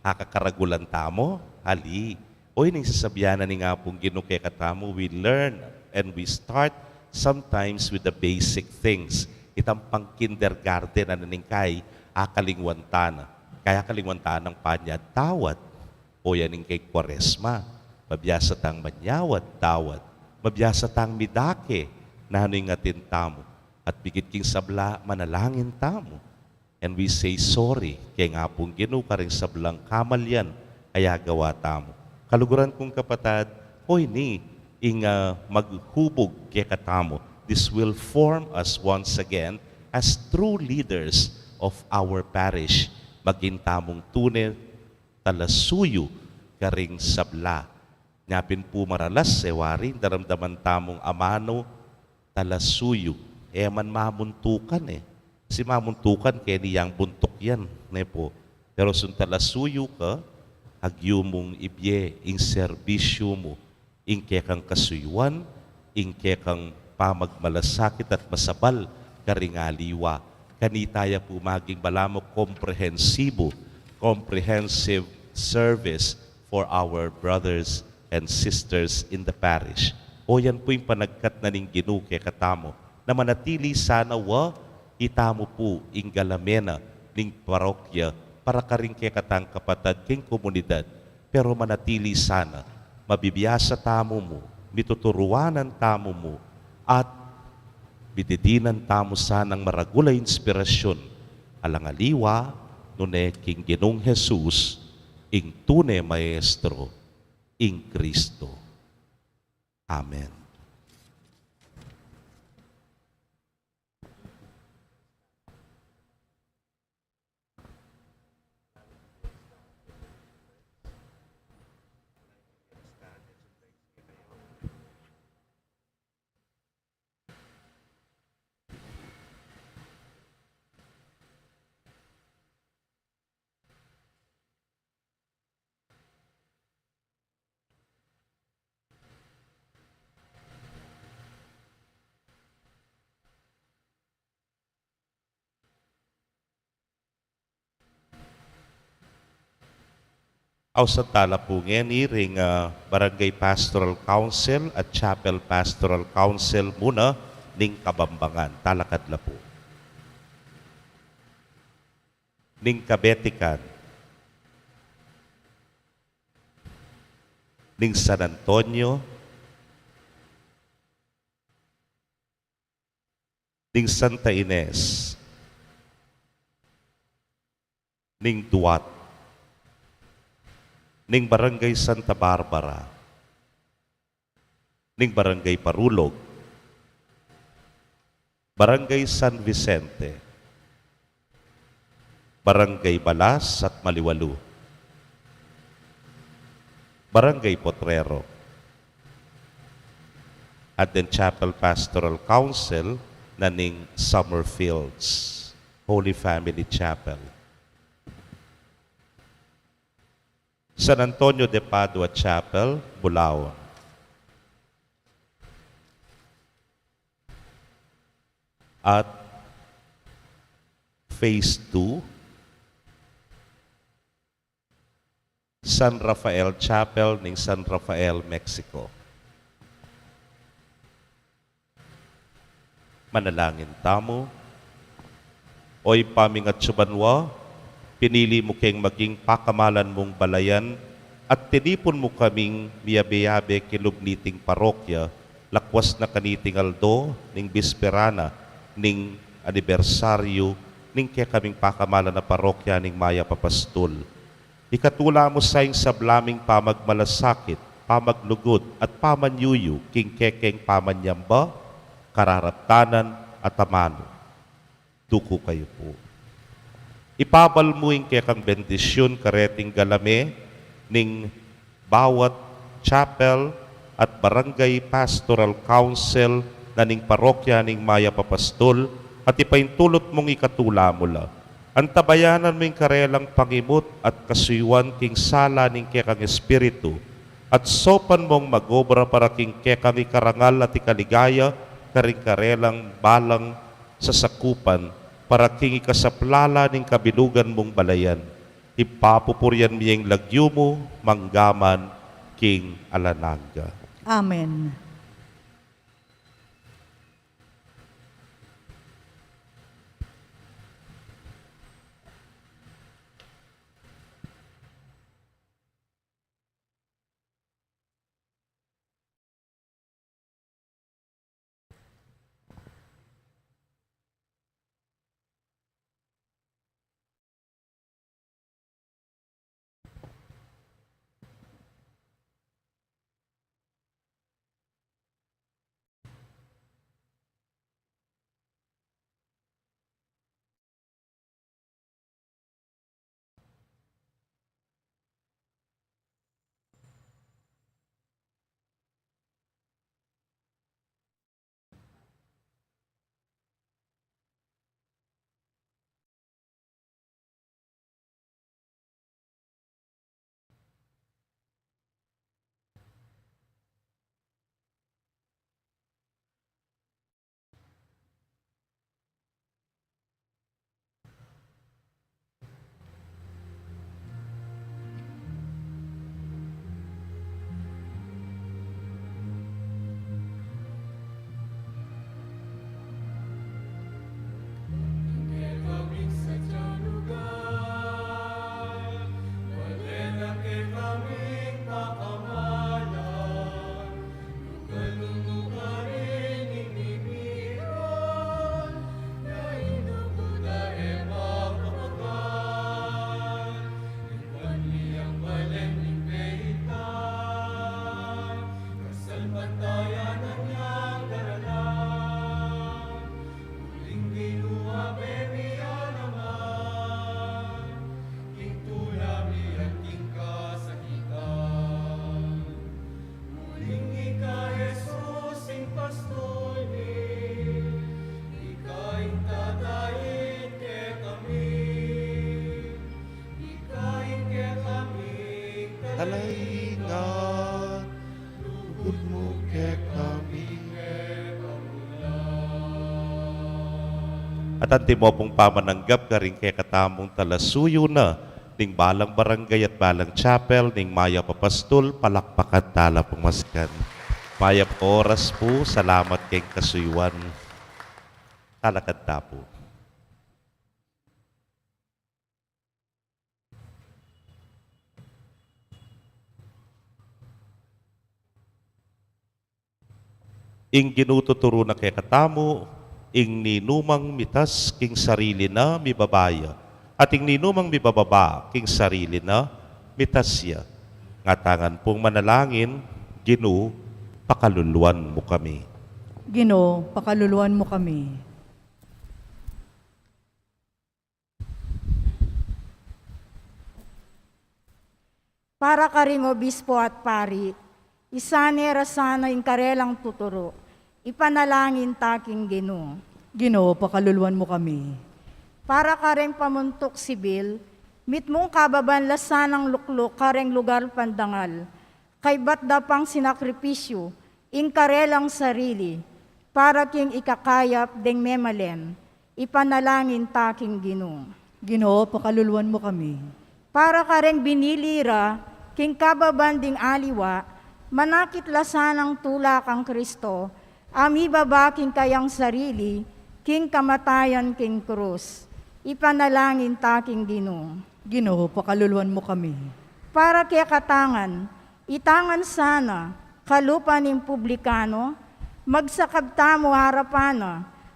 akakaragulan tamu, ali. Oyni ing sasabyan na ning Apung Ginu kekatamu, we learn and we start sometimes with the basic things. Itang pang kindergarten, nanu neng kai, akalingwan ta na. Kaya akalingwan ta nang panyatawad. O yan ing keng Kwaresma, mabiasa tang manyawad-tawad, mabiasa tang midake nanu ing atin tamu, at bigit king sabla manalangin tamu. And we say sorry keng Apung Ginu karing sablang kamalian a agawa tamu. Kaluguran kung kapatad, oyni ing, ah, maghubug kekatamu. This will form us once again as true leaders of our parish. Maging tamung tune talasuyu karing sabla. Nya pin pu maralas, e wari, daramdaman tamung amanu talasuyu. E man mamuntukan, e. Kasi mamuntukan keni yang buntuk yan, ne pu. Pero sung talasuyu ka, agyu mung ibie ing serbisyu mu, ing kekang kasuyuan, ing kekang pamagmalasakit at masabal karing aliwa. Kanita ya pu maging balamu komprehensibu, comprehensive service for our brothers and sisters in the parish. O yan pu ing panagkat na ning Ginu kekatamu, na manatili sana wa itamu pu ing galame na ning parokya para karing kekatang kapatad king komunidad. Pero manatili sana, mabibiasa tamu mu, mituturuanan tamu mu, at mididinan tamu sanang maragul a inspirasyun, alang aliwa, nune king Ginung Jesus, ing tune Maestro, ing Kristo. Amen. Ausan tala pu ngeni ring, ah, Barangay Pastoral Council at Chapel Pastoral Council muna ning Kabambangan. Talakad la pu. Ning Kabetikan, ning San Antonio, ning Santa Ines, ning Duat, ning Barangay Santa Barbara, ning Barangay Parulog, Barangay San Vicente, Barangay Balas at Maliwalu, Barangay Potrero. Advent Chapel Pastoral Council na ning Summerfields Holy Family Chapel. San Antonio de Padua Chapel, Bulaon. At Phase two, San Rafael Chapel ning San Rafael, Mexico. Manalangin tamu. O Ibpa ming atsu banua, pinili mu keng maging pakamalan mung balayan at tinipun mu kaming miyabe-yabe king lub niting parokya, lakwas na kaniting aldo ning bispera na ning anibersaryu ning kekaming pakamalan a parokya ning Mayap a Pastul. Ikatula mu sa ing sabla ming pamagmalasakit, pamaglugud, at pamanyuyu king kekeng pamanyamba, kararaptanan, at amanu. Duku kayu pu. Ipabal mu ing kekang bendisyun kareting galame ning bawat chapel at barangay pastoral council na ning parokya ning Mayap a Pastul, at ipaintulut mung ikatula mu la. Antabayanan mu ing karelang pangimut at kasuyuan king sala ning kekang espiritu, at saupan mung mag-obra para king kekang ikarangal at ikaligaya karing karelang balang sasakupan, para king ikasaplala ning kabilugan mung balayan. Ipapupurian mi ing lagyu mu, manggaman king alang angga. Amen. Uling ika, Jesus, ing pastul mi, ika ing tatain kekami, ika ing kekaming talaingat, lugud mu kekami. At antimo pung pamananggap karing kekatamung talasuyu na ning balang barangay at balang chapel ning Mayap a Pastul, palakpakan tala pung maskan. Mayap a oras pu, salamat keng kasuyuan. Talakad ta pu. Ing Ginu tuturu na kekatamu, ing ninumang mitas king sarili na mibaba ya, at ing ninumang mibababa king sarili na mitas ya. Ngatanan pung manalangin. Ginu, pakaluluan mu kami. Ginu, pakaluluan mu kami. Para karing obispo at pari, isane ra sana ing karelang tuturu, ipanalangin ta king Ginu. Ginu, pakaluluan mu kami. Para kareng pamuntuk sibil, mitmung kababan la sanang lukluk kareng lugal pandangal, kaybat da pang sinakripisyu ing karelang sarili, para king ikakayap deng memalen, ipanalangin ta king Ginu. Ginu, pakaluluan mu kami. Para kareng binili ra king kababan ding aliwa, manakit la sanang tula kang Kristo, a mibaba king kayang sarili king kamatayan king krus, ipanalangin ta king Ginu. Ginu, pakaluluan mu kami. Para kekatang ngan, itang ngan sana kalupa ning publikano, magsakab tamu arapan na,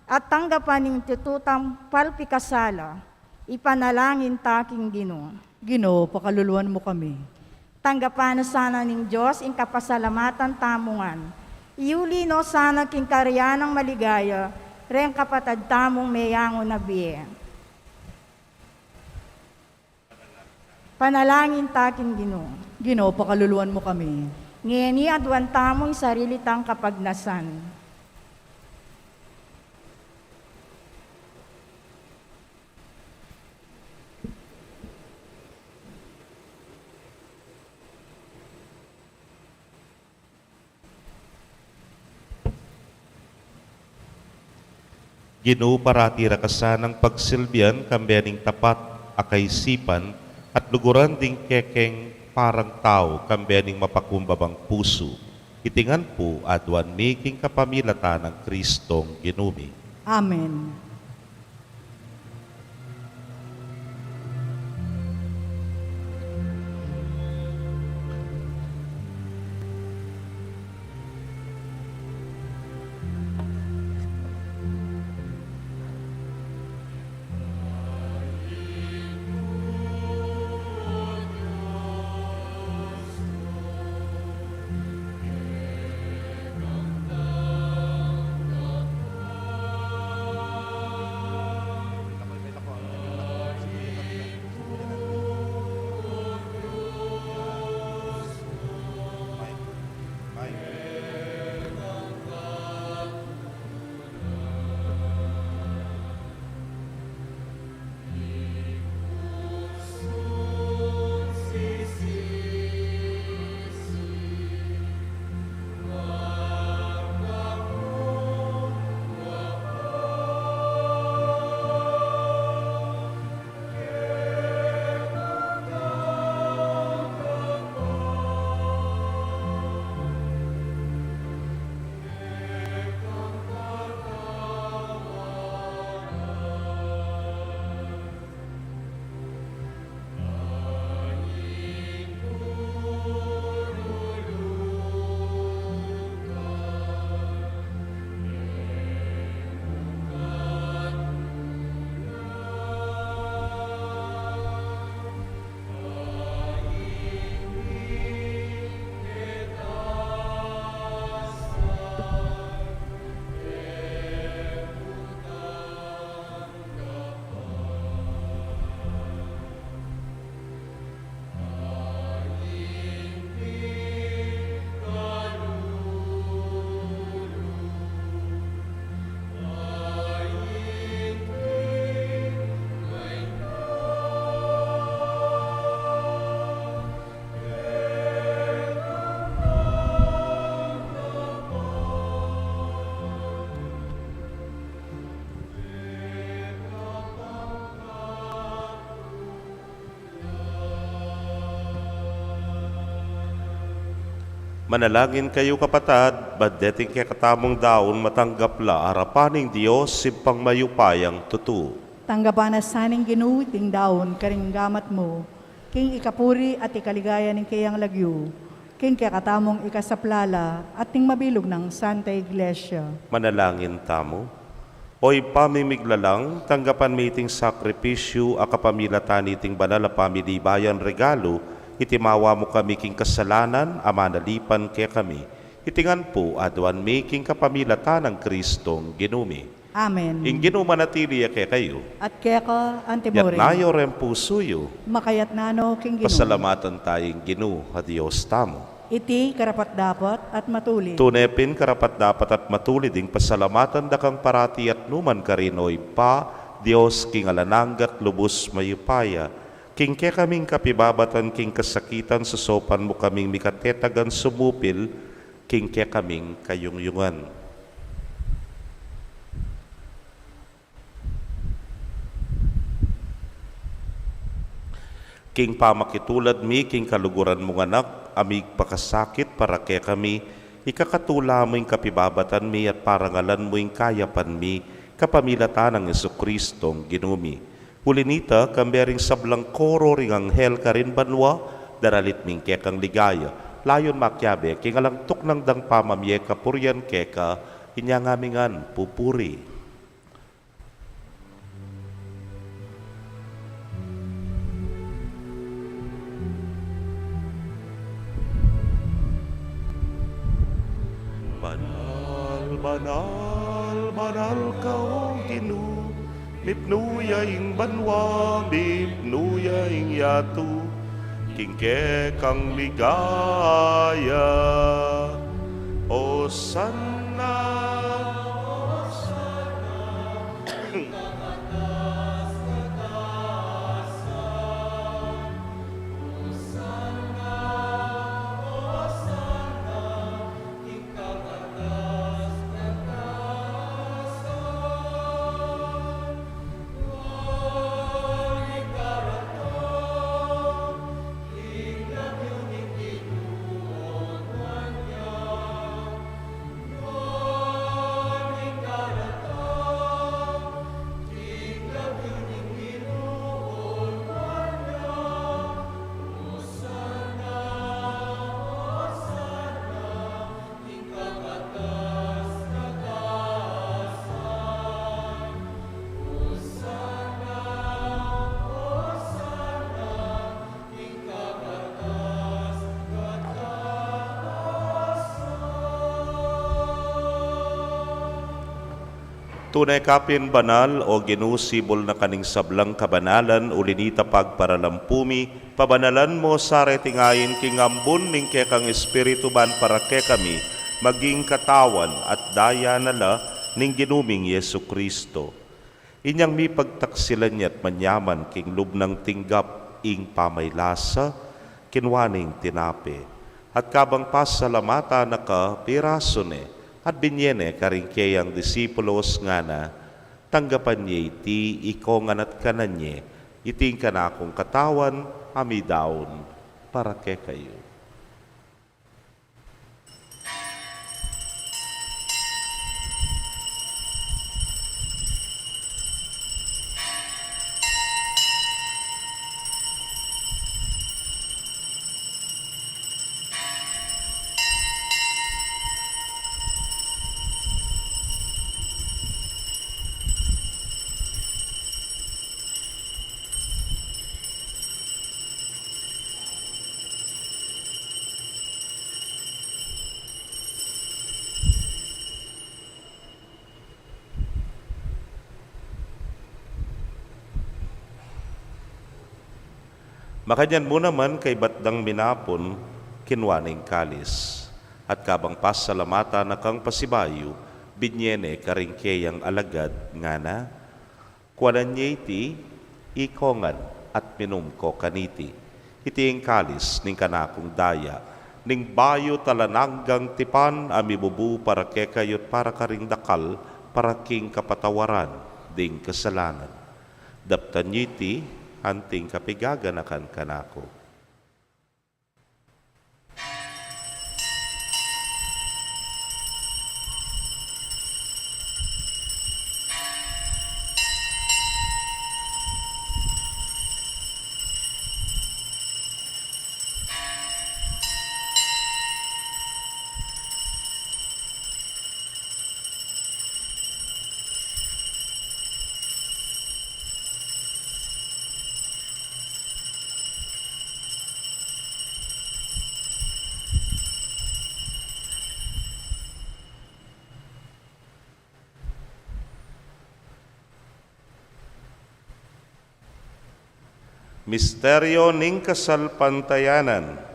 at tanggapan ing tutu tang palpikasala, ipanalangin ta king Ginu. Ginu, pakaluluan mu kami. Tanggapan na sana ning Dios ing kapasalamatan tamu ngan. Iuli no sana king karian nang maligaya reng kapatad tamung meyangu na bie. Panalangin ta king Ginu. Ginu, pakaluluan mu kami. Ngeni aduan tamu ing sarili tang kapagnasan. Ginu, parati ra ka sanang pagsilbian kambe ning tapat a kaisipan at luguran ding kekeng parang tau kambe ning mapakumbabang pusu. Iti ngan pu aduan mi king kapamilatan nang Kristong Ginu mi. Amen. Manalangin kayu, kapatad, ban deting kekatamung daun matanggap la arapan ning Dios, Ibpang mayupayang tutu. Tanggapan na sa ning Ginu iting daun karing gamat mu, king ikapuri at ikaligaya ning keyang lagyu, king kekatamung ikasaplala at ning mabilug nang Santa Iglesia. Manalangin tamu. O Ibpa ming miglalang, tanggapan mi iting sakripisyu a kapamilatan niting banal a pamilibayang regalu, itimawa mu kami king kasalanan a manalipan kekami. Iti ngan pu aduan mi king kapamilatan nang Kristong Ginu mi. Amen. Ing Ginu manatili ya kekayu. At keka antimurin. Yatna yu reng pusu yu. Makayatna no king Ginu. Pasalamatan taya ing Ginu a Dios tamu. Iti karapat-dapat at matulid. Tune pin karapat-dapat at matulid ing pasalamatan da kang parati at nukarin man, o Ibpa, Dios king alang angga at lubus mayupaya. King kekaming kapibabatan king kasakitan, sasaupan mu kaming mikatetagan sumupil king kekaming kayungyungan. King pamakitulad mi king kaluguran mung Anak a migpakasakit para kekami, ikakatula mu ing kapibabatan mi at parangalan mu ing kayapan mi, kapamilatan nang Jesucristong Ginu mi. Uli na nita, kambe ring sablang koro ring anghel karin banua, daralit mi ing kekang ligaya, layun makiabe king alang tuknang dang pamamie kapurian keka, inya ngan mi ngan pupuri. Banal, banal, banal ka, o Ginu, mipnu ya ing banua, mipnu ya ing yatu, king kekang ligaya. Hosanna, Hosanna. Tune ka pin banal, o Ginu, sibul na kaning sablang kabanalan, uli na nita pagparalampu mi, pabanalan mu sa reting ain king ambun ning kekang Espiritu ban para kekami, maging katawan at daya na la ning Ginu ming Jesucristo. Inyang mipagtaksilan ya't manyaman king lub nang tinggap ing pamaylasa, kinua ne ing tinape, at kabang pasalamatan na ka, pirasu ne, at binye ne karing keyang disipulos, ngana: Tanggapan ye iti ikongan at kanan ye, iti ing kanakung katawan a midaun para kekayu. Makanyan mu naman, kaybat dang minapun, kinua ne ing kalis, at kabang pasalamatan na kang pasibayu, binye ne karing keyang alagad, ngana: Kuanan ye iti ikongan at minum ko kaniti. Iti ing kalis ning kanakung daya, ning bayu at alang anggang tipan a mibubu para kekayu't para karing dakal, para king kapatawaran ding kasalanan. Daptan ye iti anting kapigaganakan kanaku. Misteryo ning kasalpantayanan.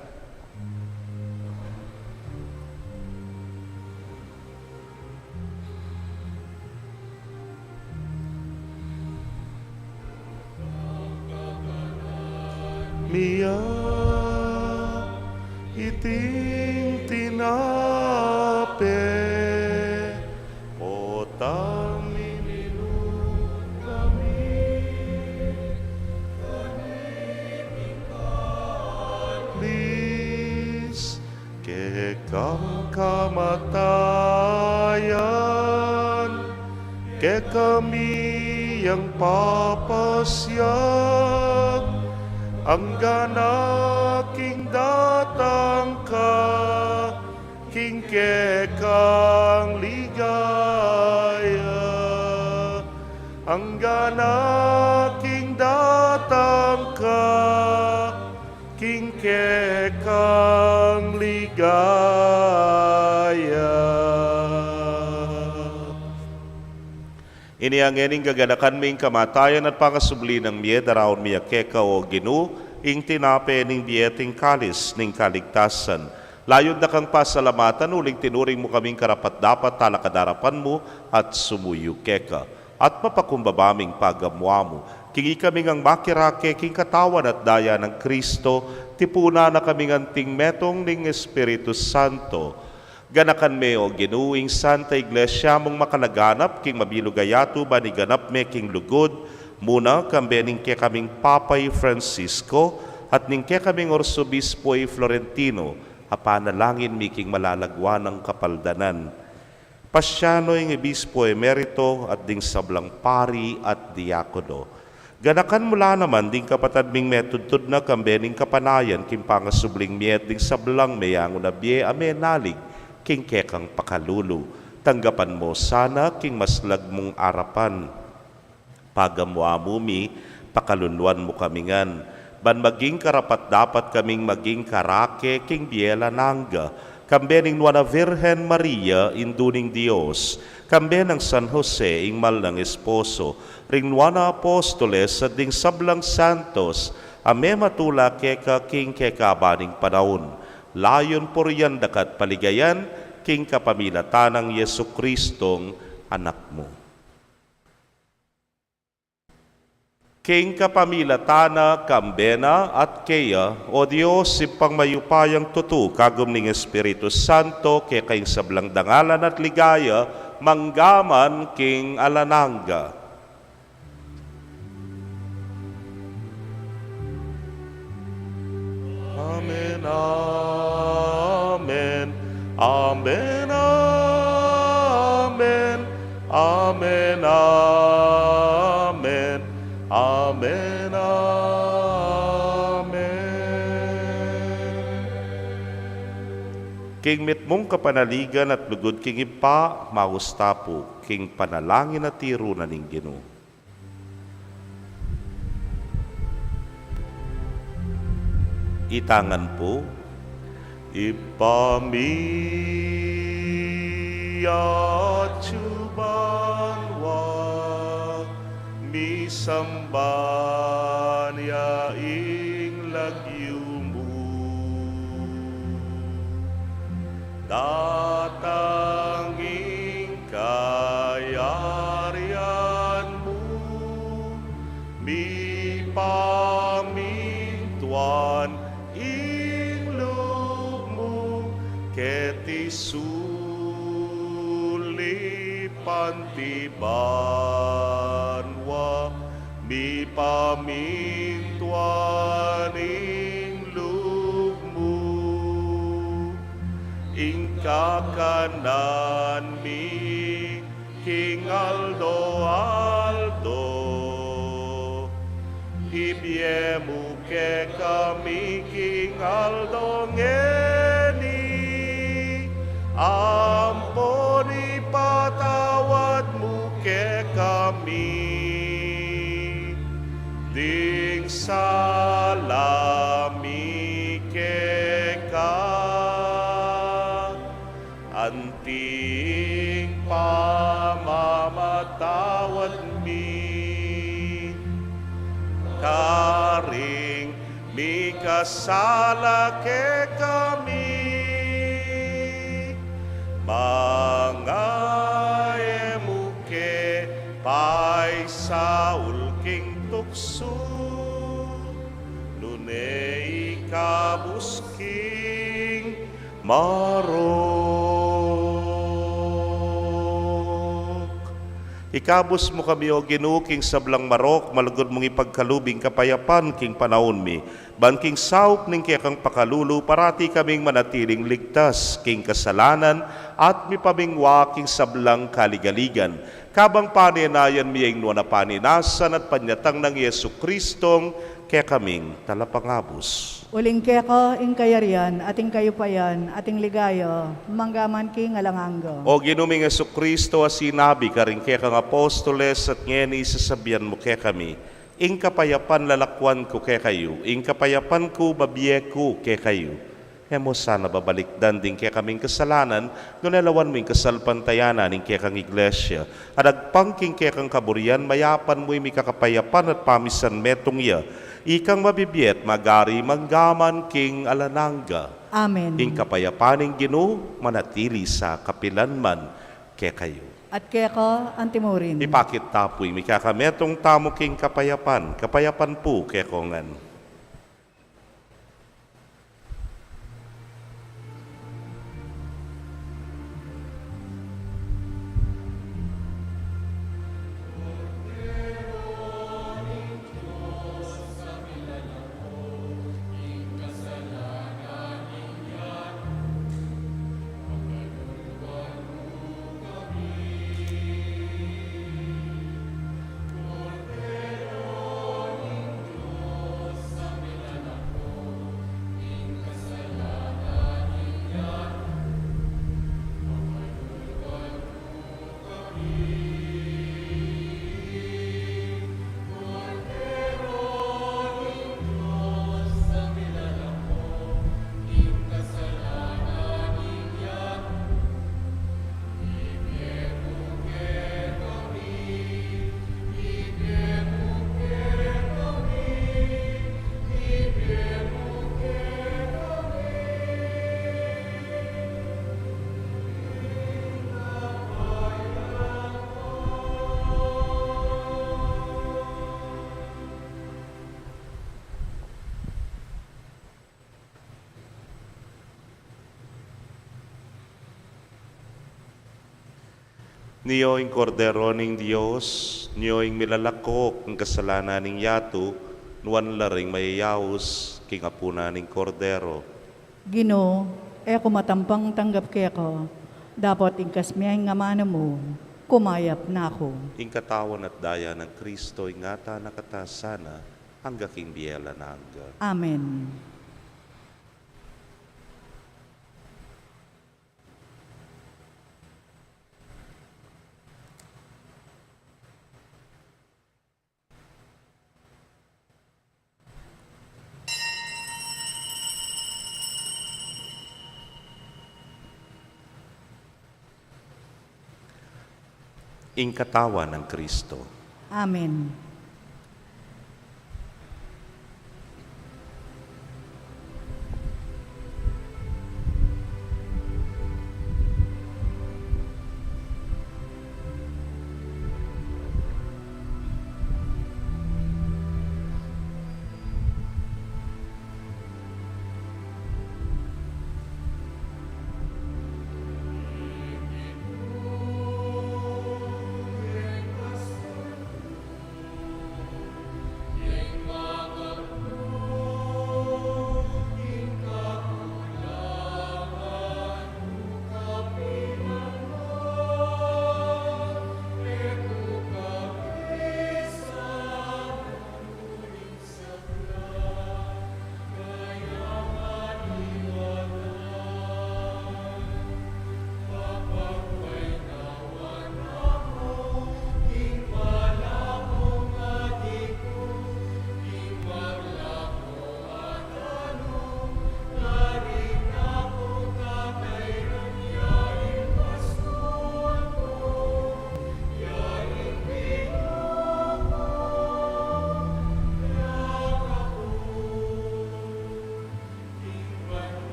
Mia iting tinape, potang mininum kami, kalis kekang kamatayan, kekami yang papasiag, anggang king datang ka, king kekang ligaya, anggang king datang ka, king kekang ligaya. Ini ngeni ing gaganakan mi ing kamatayan at pangasubli nang mie, daraun mi ya keka, o Ginu, ing tinape ning bie at ing kalis ning kaligtasan. Layun da kang pasalamatan uling tinuring mu kaming karapat-dapat talakad king arapan mu at sumuyu keka. At mapakumbaba ming pagamu-amu king ikami ngang makirake king katawan at daya nang Kristo, tipunan na kaming anting metung ning Espiritu Santo. Ganakan me, o Ginu, ing Santa Iglesia mung makalaganap king mabilug a yatu ban iganap me king lugud mu na, kambe ning kekaming Papa i Francisco at ning kekaming Arsobispo i Florentino, a panalangin mi king malalagwa nang kapaldanan. Pasian no ing Obispo Emerito at ding sablang pari at diakono. Ganakan mu la naman ding kapatad ming metudtud na kambe ning kapanayan king pangasubling mie at ding sablang meyangu na bie a menalig king kekang pakalulu. Tanggapan mu sana king maslag mung arapan. Pagamu-amu mi, pakaluluan mu kami ngan, ban maging karapat-dapat kaming maging karake king bie alang angga, kambe ning Nuan a Virgen Maria, Indu ning Dios, kambe nang San Jose, ing mal nang esposo, ring Nuan a Apostoles, at ding sablang santos a mematula keka king kekaban ning panaun. Layun purian da ka at paligayan king kapamilatan nang Jesucristong Anak mu. King kapamilatan na, kambe na, at keya, o Dios, Ibpang mayupayang tutu, kagum ning Espiritu Santo, keka ing sablang dangalan at ligaya, mangga man king alang angga. Amen, amen, amen, amen, amen, amen, amen, amen. King mitmung kapanaligan at lugud king Ibpa, maus ta pu king panalangin a tiru na ning Ginu. Itang ngan pu. Ibpa mi, atsu ka banua, misamban ya ing lagyu mu. Datang ing kayarian mu, mipamintuan ing lub mu, keti sulip anti banua, mipamintuan ing lub mu. Ing kakanan mi king aldo-aldo, ibie mu kekami king aldo ngeni, ampon ipatawad mu kekami ding sala mi keka, anti ing pamamatawad mi keka Ring mikasala kekami, manga e mu ke paisaul king tuksu, nune ikabus king marok. Ikabus mu kami, O Ginu, king sablang marok, malugud mung ipagkalub ing kapayapan king panaun mi, ban king saup ning kekang pakalulu, parati kaming manatiling ligtas king kasalanan at mipamingwa king sablang kaligaligan. Kabang panenayan mi ing nuan a panenasan at panyatang nang Jesucristong kekaming Talapangabus. Uling keka ing kayarian, at ing kayupayan, at ing ligaya, mangga man king alang angga. O Ginu ming Jesucristo, a sinabi karing kekang apostoles, at ngeni sasabian mu kekami, ing kapayapan lalakwan ku kekayu, ing kapayapan ku babie ku kekayu. E mu sana babalikdan ding kekaming kasalanan, nune lawan mu ing kasalpantayanan ning kekang Iglesia, at agpang king kekang kaburian, mayapan mu ing mikakapayapan at pamisan metung ya, ikang mabibie at magari mangga man king alang angga. Amen. Ing kapayapan ning Ginu manatili sa kapilan man kekayu. At keka antimurin. Ipakit ta pu ing mikakametung tamu king kapayapan, kapayapan pu kekongan. Nio ing Kordero ning Dios, nio ing milalako king kasalanan ning yatu, nuan la ring mayayaus king apunan ning Kordero. Ginu, e ku matampang tanggap keka, dapot ingkas me ing amanu mu, kumayap na ku. Ing katawan at daya nang Kristo, ingatan na kata sana, angga king bie alang angga. Amen. Ing katawan nang Kristo. Amen.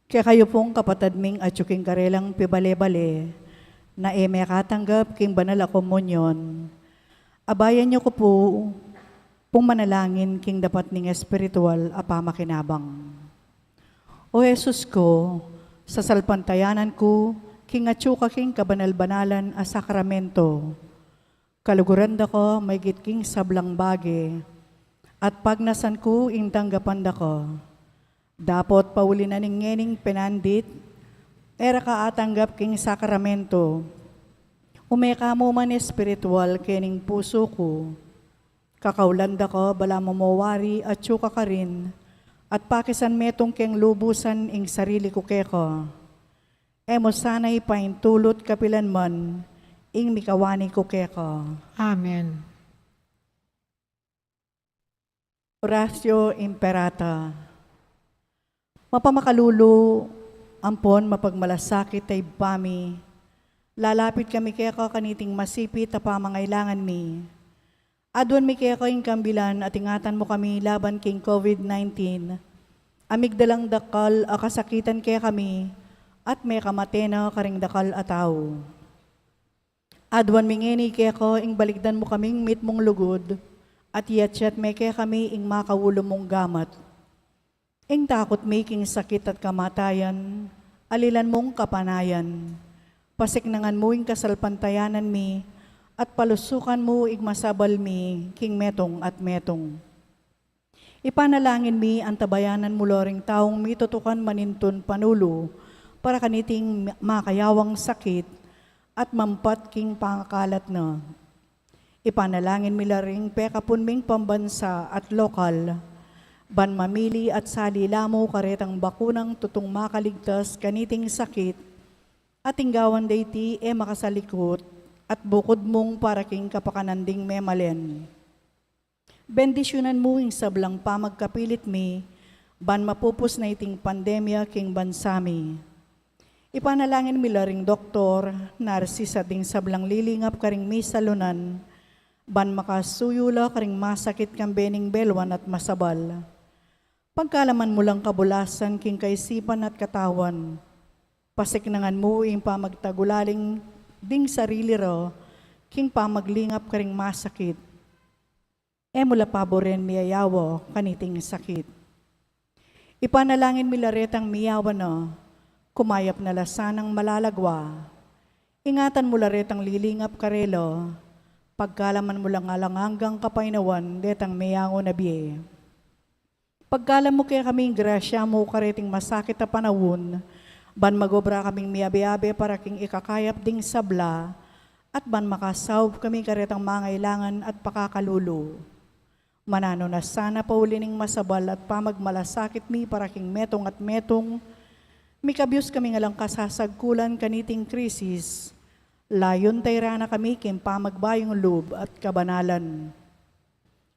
Kekayu pung kapatad ming atyu king karelang pibale-bale, na e mekatanggap king banal a komunyon, abayan yu ku pu pung manalangin king dapat ning espiritual a pamakinabang. O Jesus ku, sasalpantayanan ku king atyu ka king kabanal-banalan a sakramento. Kaluguran da ka maigit king sablang bage, at pagnasan ku ing tanggapan da ka. Dapot pauli na ning ngening penandit, e ra ka atanggap king sakramento. Ume ka mu man espiritual kening pusu ku. Kakaulan da ka balamu mo wari atyu ka karin, at pakisan metung keng lubusan ing sarili ku keka. E mu sana ipaintulut kapilan man ing mikawani ku keka. Amen. Oratio Imperata. Mapamakalulu, ampon mapagmalasakit a Ibpa mi, lalapit kami keka kaniting masipit a pamangailangan mi. Aduan mi keka ing kambilan at ingatan mu kami laban king COVID nineteen, a migdalang dakal a kasakitan kekami, at mekamate na karing dakal a tau. Aduan mi ngeni keka ing balikdan mu kaming mitmung lugud, at iyatyat me kekami ing makaulu mung gamat. Ing takut mi king sakit at kamatayan, alilan mung kapanayan. Pasiknangan mu ing kasalpantayanan mi, at palusukan mu ing masabal mi king metung at metung. Ipanalangin mi, antabayanan mu la ring taung mitutukan manintun panulu para kaniting makayawang sakit at mampat king pangakalat na. Ipanalangin mi la ring pekapun ming pambansa at lokal, ban mamili at sali la mu karetang bakunang tutung makaligtas kaniting sakit, at ing gawan da iti e makasalikut at bukud mung para king kapakanan ding memalen. Bendisyunan mu ing sablang pamagkapilit mi, ban mapupus na iting pandemya king bansa mi. Ipanalangin mi la ring doktor, narsis at ding sablang lilingap karing misalunan, ban makasuyu la karing masakit kambe ning beluan at masabal. Pagkalaman mu lang kabulasan king kaisipan at katawan. Pasiknangan mu ing pamagtagulaling ding sarili ra king pamaglingap karing masakit. E mu la paburen miyayawa kaniting sakit. Ipanalangin mi la retang miyawa na, kumayap na la sanang malalagwa. Ingatan mu la retang lilingap karela, pagkalaman mu lang alang anggang kapaynawan detang meyangu na bie. Pagkalam mu kekami ing grasya mu kareting masakit a panaun, ban magobra kaming miyabe-abe para king ikakayap ding sabla, at ban makasaup kami karetang mangailangan at pakakalulu. Mananu na sana pauli ning masabal at pamagmalasakit mi para king metung at metung, mikabyus kaming alang kasasagkulan kaniting krisis, layun tayra na kami king pamagbayung lub at kabanalan.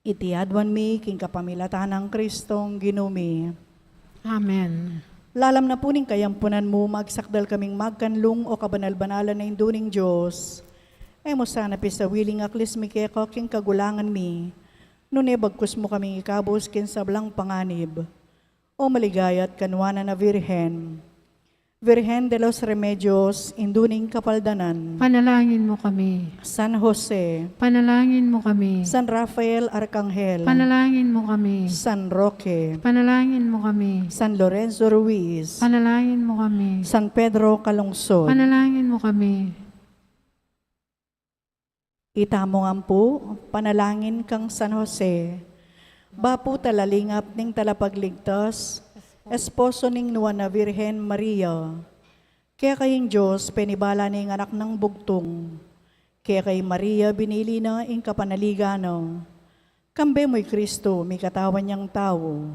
Iti aduan mi king kapamilatan nang Kristong Ginu mi. Amen. Lalam na pu ning kayampunan mu, magsakdal kaming magkanlung, o kabanal-banalan a Indu ning Dios. E mu sana pisawili ing aklis mi keka king kagulangan mi, nune bagkus mu kaming ikabus king sablang panganib. O maligaya at kanuanan a Virgen, Virgen de los Remedios, Indu ning Kapaldanan. Panalangin mu kami. San Jose. Panalangin mu kami. San Rafael Arkanghel. Panalangin mu kami. San Roque. Panalangin mu kami. San Lorenzo Ruiz. Panalangin mu kami. San Pedro Calungsod. Panalangin mu kami. Itamu ngan pu, panalangin kang San Jose, bapu talalingap ning Talapagligtas, esposo ning Nuan a Virgen Maria. Keka ing Dios penibala ne ing Anak nang bugtung. Keka i Maria binili na ing kapanaligan na. Kambe mu i Kristo, mikatawan yang tau.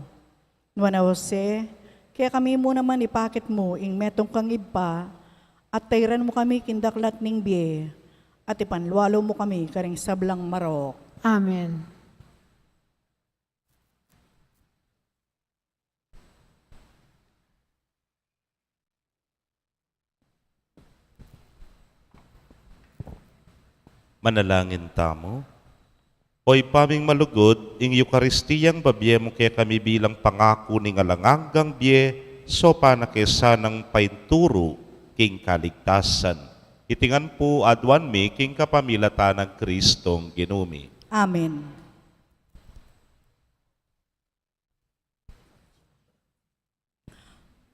Nuan a Jose, kekami mu naman ipakit mu ing metung kang ibpa, at tairan mu kami king daklat ning bie, at ipanlualu mu kami karing sablang marok. Amen. Manalangin tamu. O Ibpa ming malugud, ing Eukaristiyang babie mu kekami bilang pangaku ning alang anggang bie, saupan na ke sanang painturu king kaligtasan. Iti ngan pu aduan mi king kapamilatan nang Kristong Ginu mi. Amen.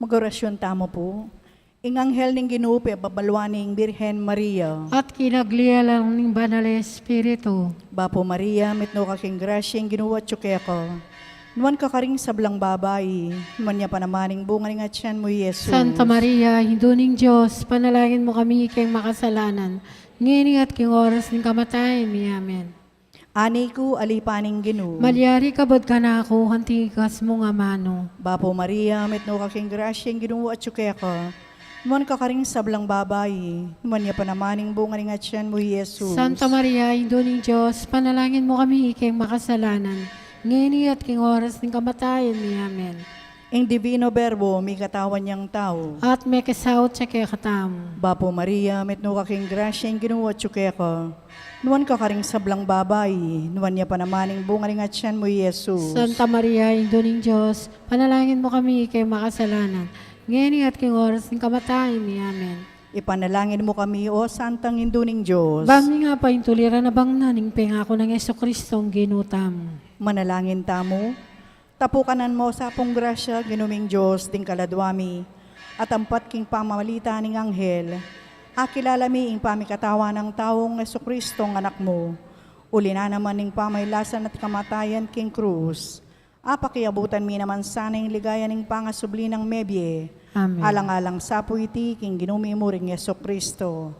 Mag-orasyun tamu pu. Ing anghel ning Ginu pebabaluan ning Birhen Maria. At kinagli ya la ning Banal a Espiritu. Bapu Maria, mitmu ka king grasya, ing Ginu atyu keka. Nuan ka karing sablang babai, nuan ya pa naman ing bunga ning atyan mu, Jesus. Santa Maria, Indu ning Dios, ipanalangin mu kami king makasalanan, ngeni at king oras ning kamatayan mi. Amen. Ani ku, alipan ning Ginu. Malyari ka kabud kanaku, anti ing ikaas mung amanu. Bapu Maria, mitmu ka king grasya, ing Ginu atyu keka. Nuan ka karing sablang babai, nuan ya pa naman ing bunga ning atyan mu, Jesus. Santa Maria, Indu ning Dios, ipanalangin mu kami king makasalanan, ngeni at king oras ning kamatayan mi. Amen. Ing Divino Verbo, mikatawan yang tau. At mekisaut ya kekatamu. Bapu Maria, mitmu ka king grasya, ing Ginu atyu keka. Nuan ka karing sablang babai, nuan ya pa naman ing bunga ning atyan mu, Jesus. Santa Maria, Indu ning Dios, ipanalangin mu kami king makasalanan, ngeni at king oras ning kamatayan mi. Amen. Ipanalangin mu kami, O Santang Indu ning Dios. Ban mi ngan paintuliran abang na ning pengaku nang Jesukristong Ginu tamu. Manalangin tamu. Tapukanan mu sa pung grasya, Ginu ming Dios, ding kaladua mi, at ampat king pamamagitan ning anghel, akilala mi ing pamikatawan nang taung Jesukristong Anak mu. Uli na naman ning pamailasan at kamatayan king krus, apakiabutan mi naman sana ing ligaya ning pangasubli nang mebie. Amen. Alang-alang sa pu iti king Ginu mi muring Jesukristo.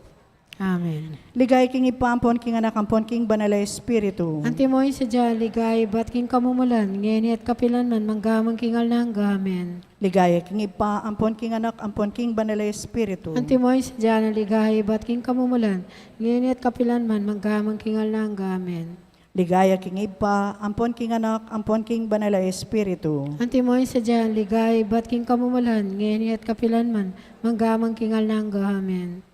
Amen. Ligaya king Ibpa, ampon king Anak, ampon king Banal a Espiritu. Antimo ing sadya a ligaya ibat king kamumulan, ngeni at kapilan man, mangga man king alang angga. Amen. Ligaya king Ibpa, ampon king Anak, ampon king Banal a Espiritu. Antimo ing sadya a ligaya ibat king kamumulan, ngeni at kapilan man, mangga man king alang angga. Amen. Ligaya king Ibpa, ampon king Anak, ampon king Banal a Espiritu. Antimo ing sadya a ligaya ibat king kamumulan, ngeni at kapilan man, mangga man king alang angga. Amen.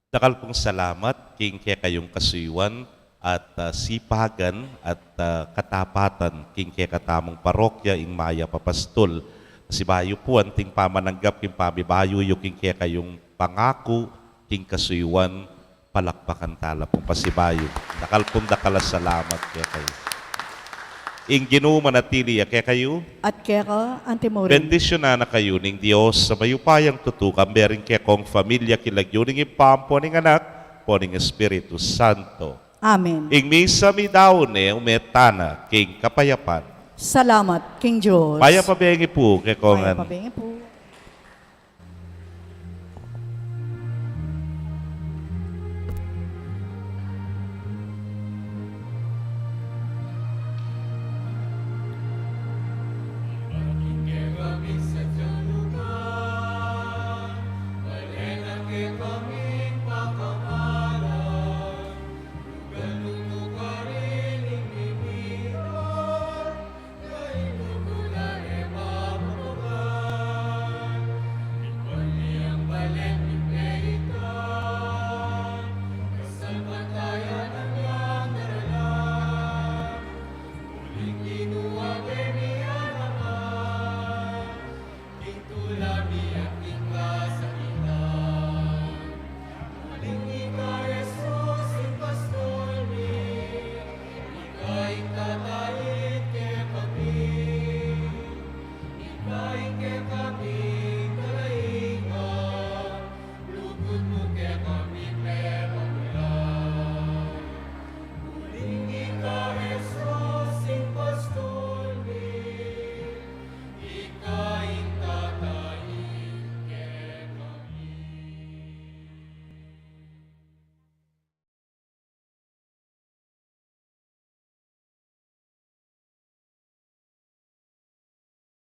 Dakal pung salamat king kekayung kasuyuan at, ah, sipagan at, ah, katapatan king kekatamung parokya ing Mayap a Pastul. Pasibayu pu anting pamananggap king pamibayu yu king kekayung pangaku king kasuyuan, palakpakan tala pung pasibayu. Dakal pung dakal a salamat kekayu. Ing Ginu manatili ya kekayu. At keka antimurin. Bendisyunan na kayu ning Dios a mayupayang tutu, kambe ring kekong familia, king lagyu ning Ibpa, ampo ning Anak, ampo ning Espiritu Santo. Amen. Ing misa midaun ne, ume tana king kapayapan. Salamat king Dios. Mayap a bengi pu kekongan. Mayap a bengi pu.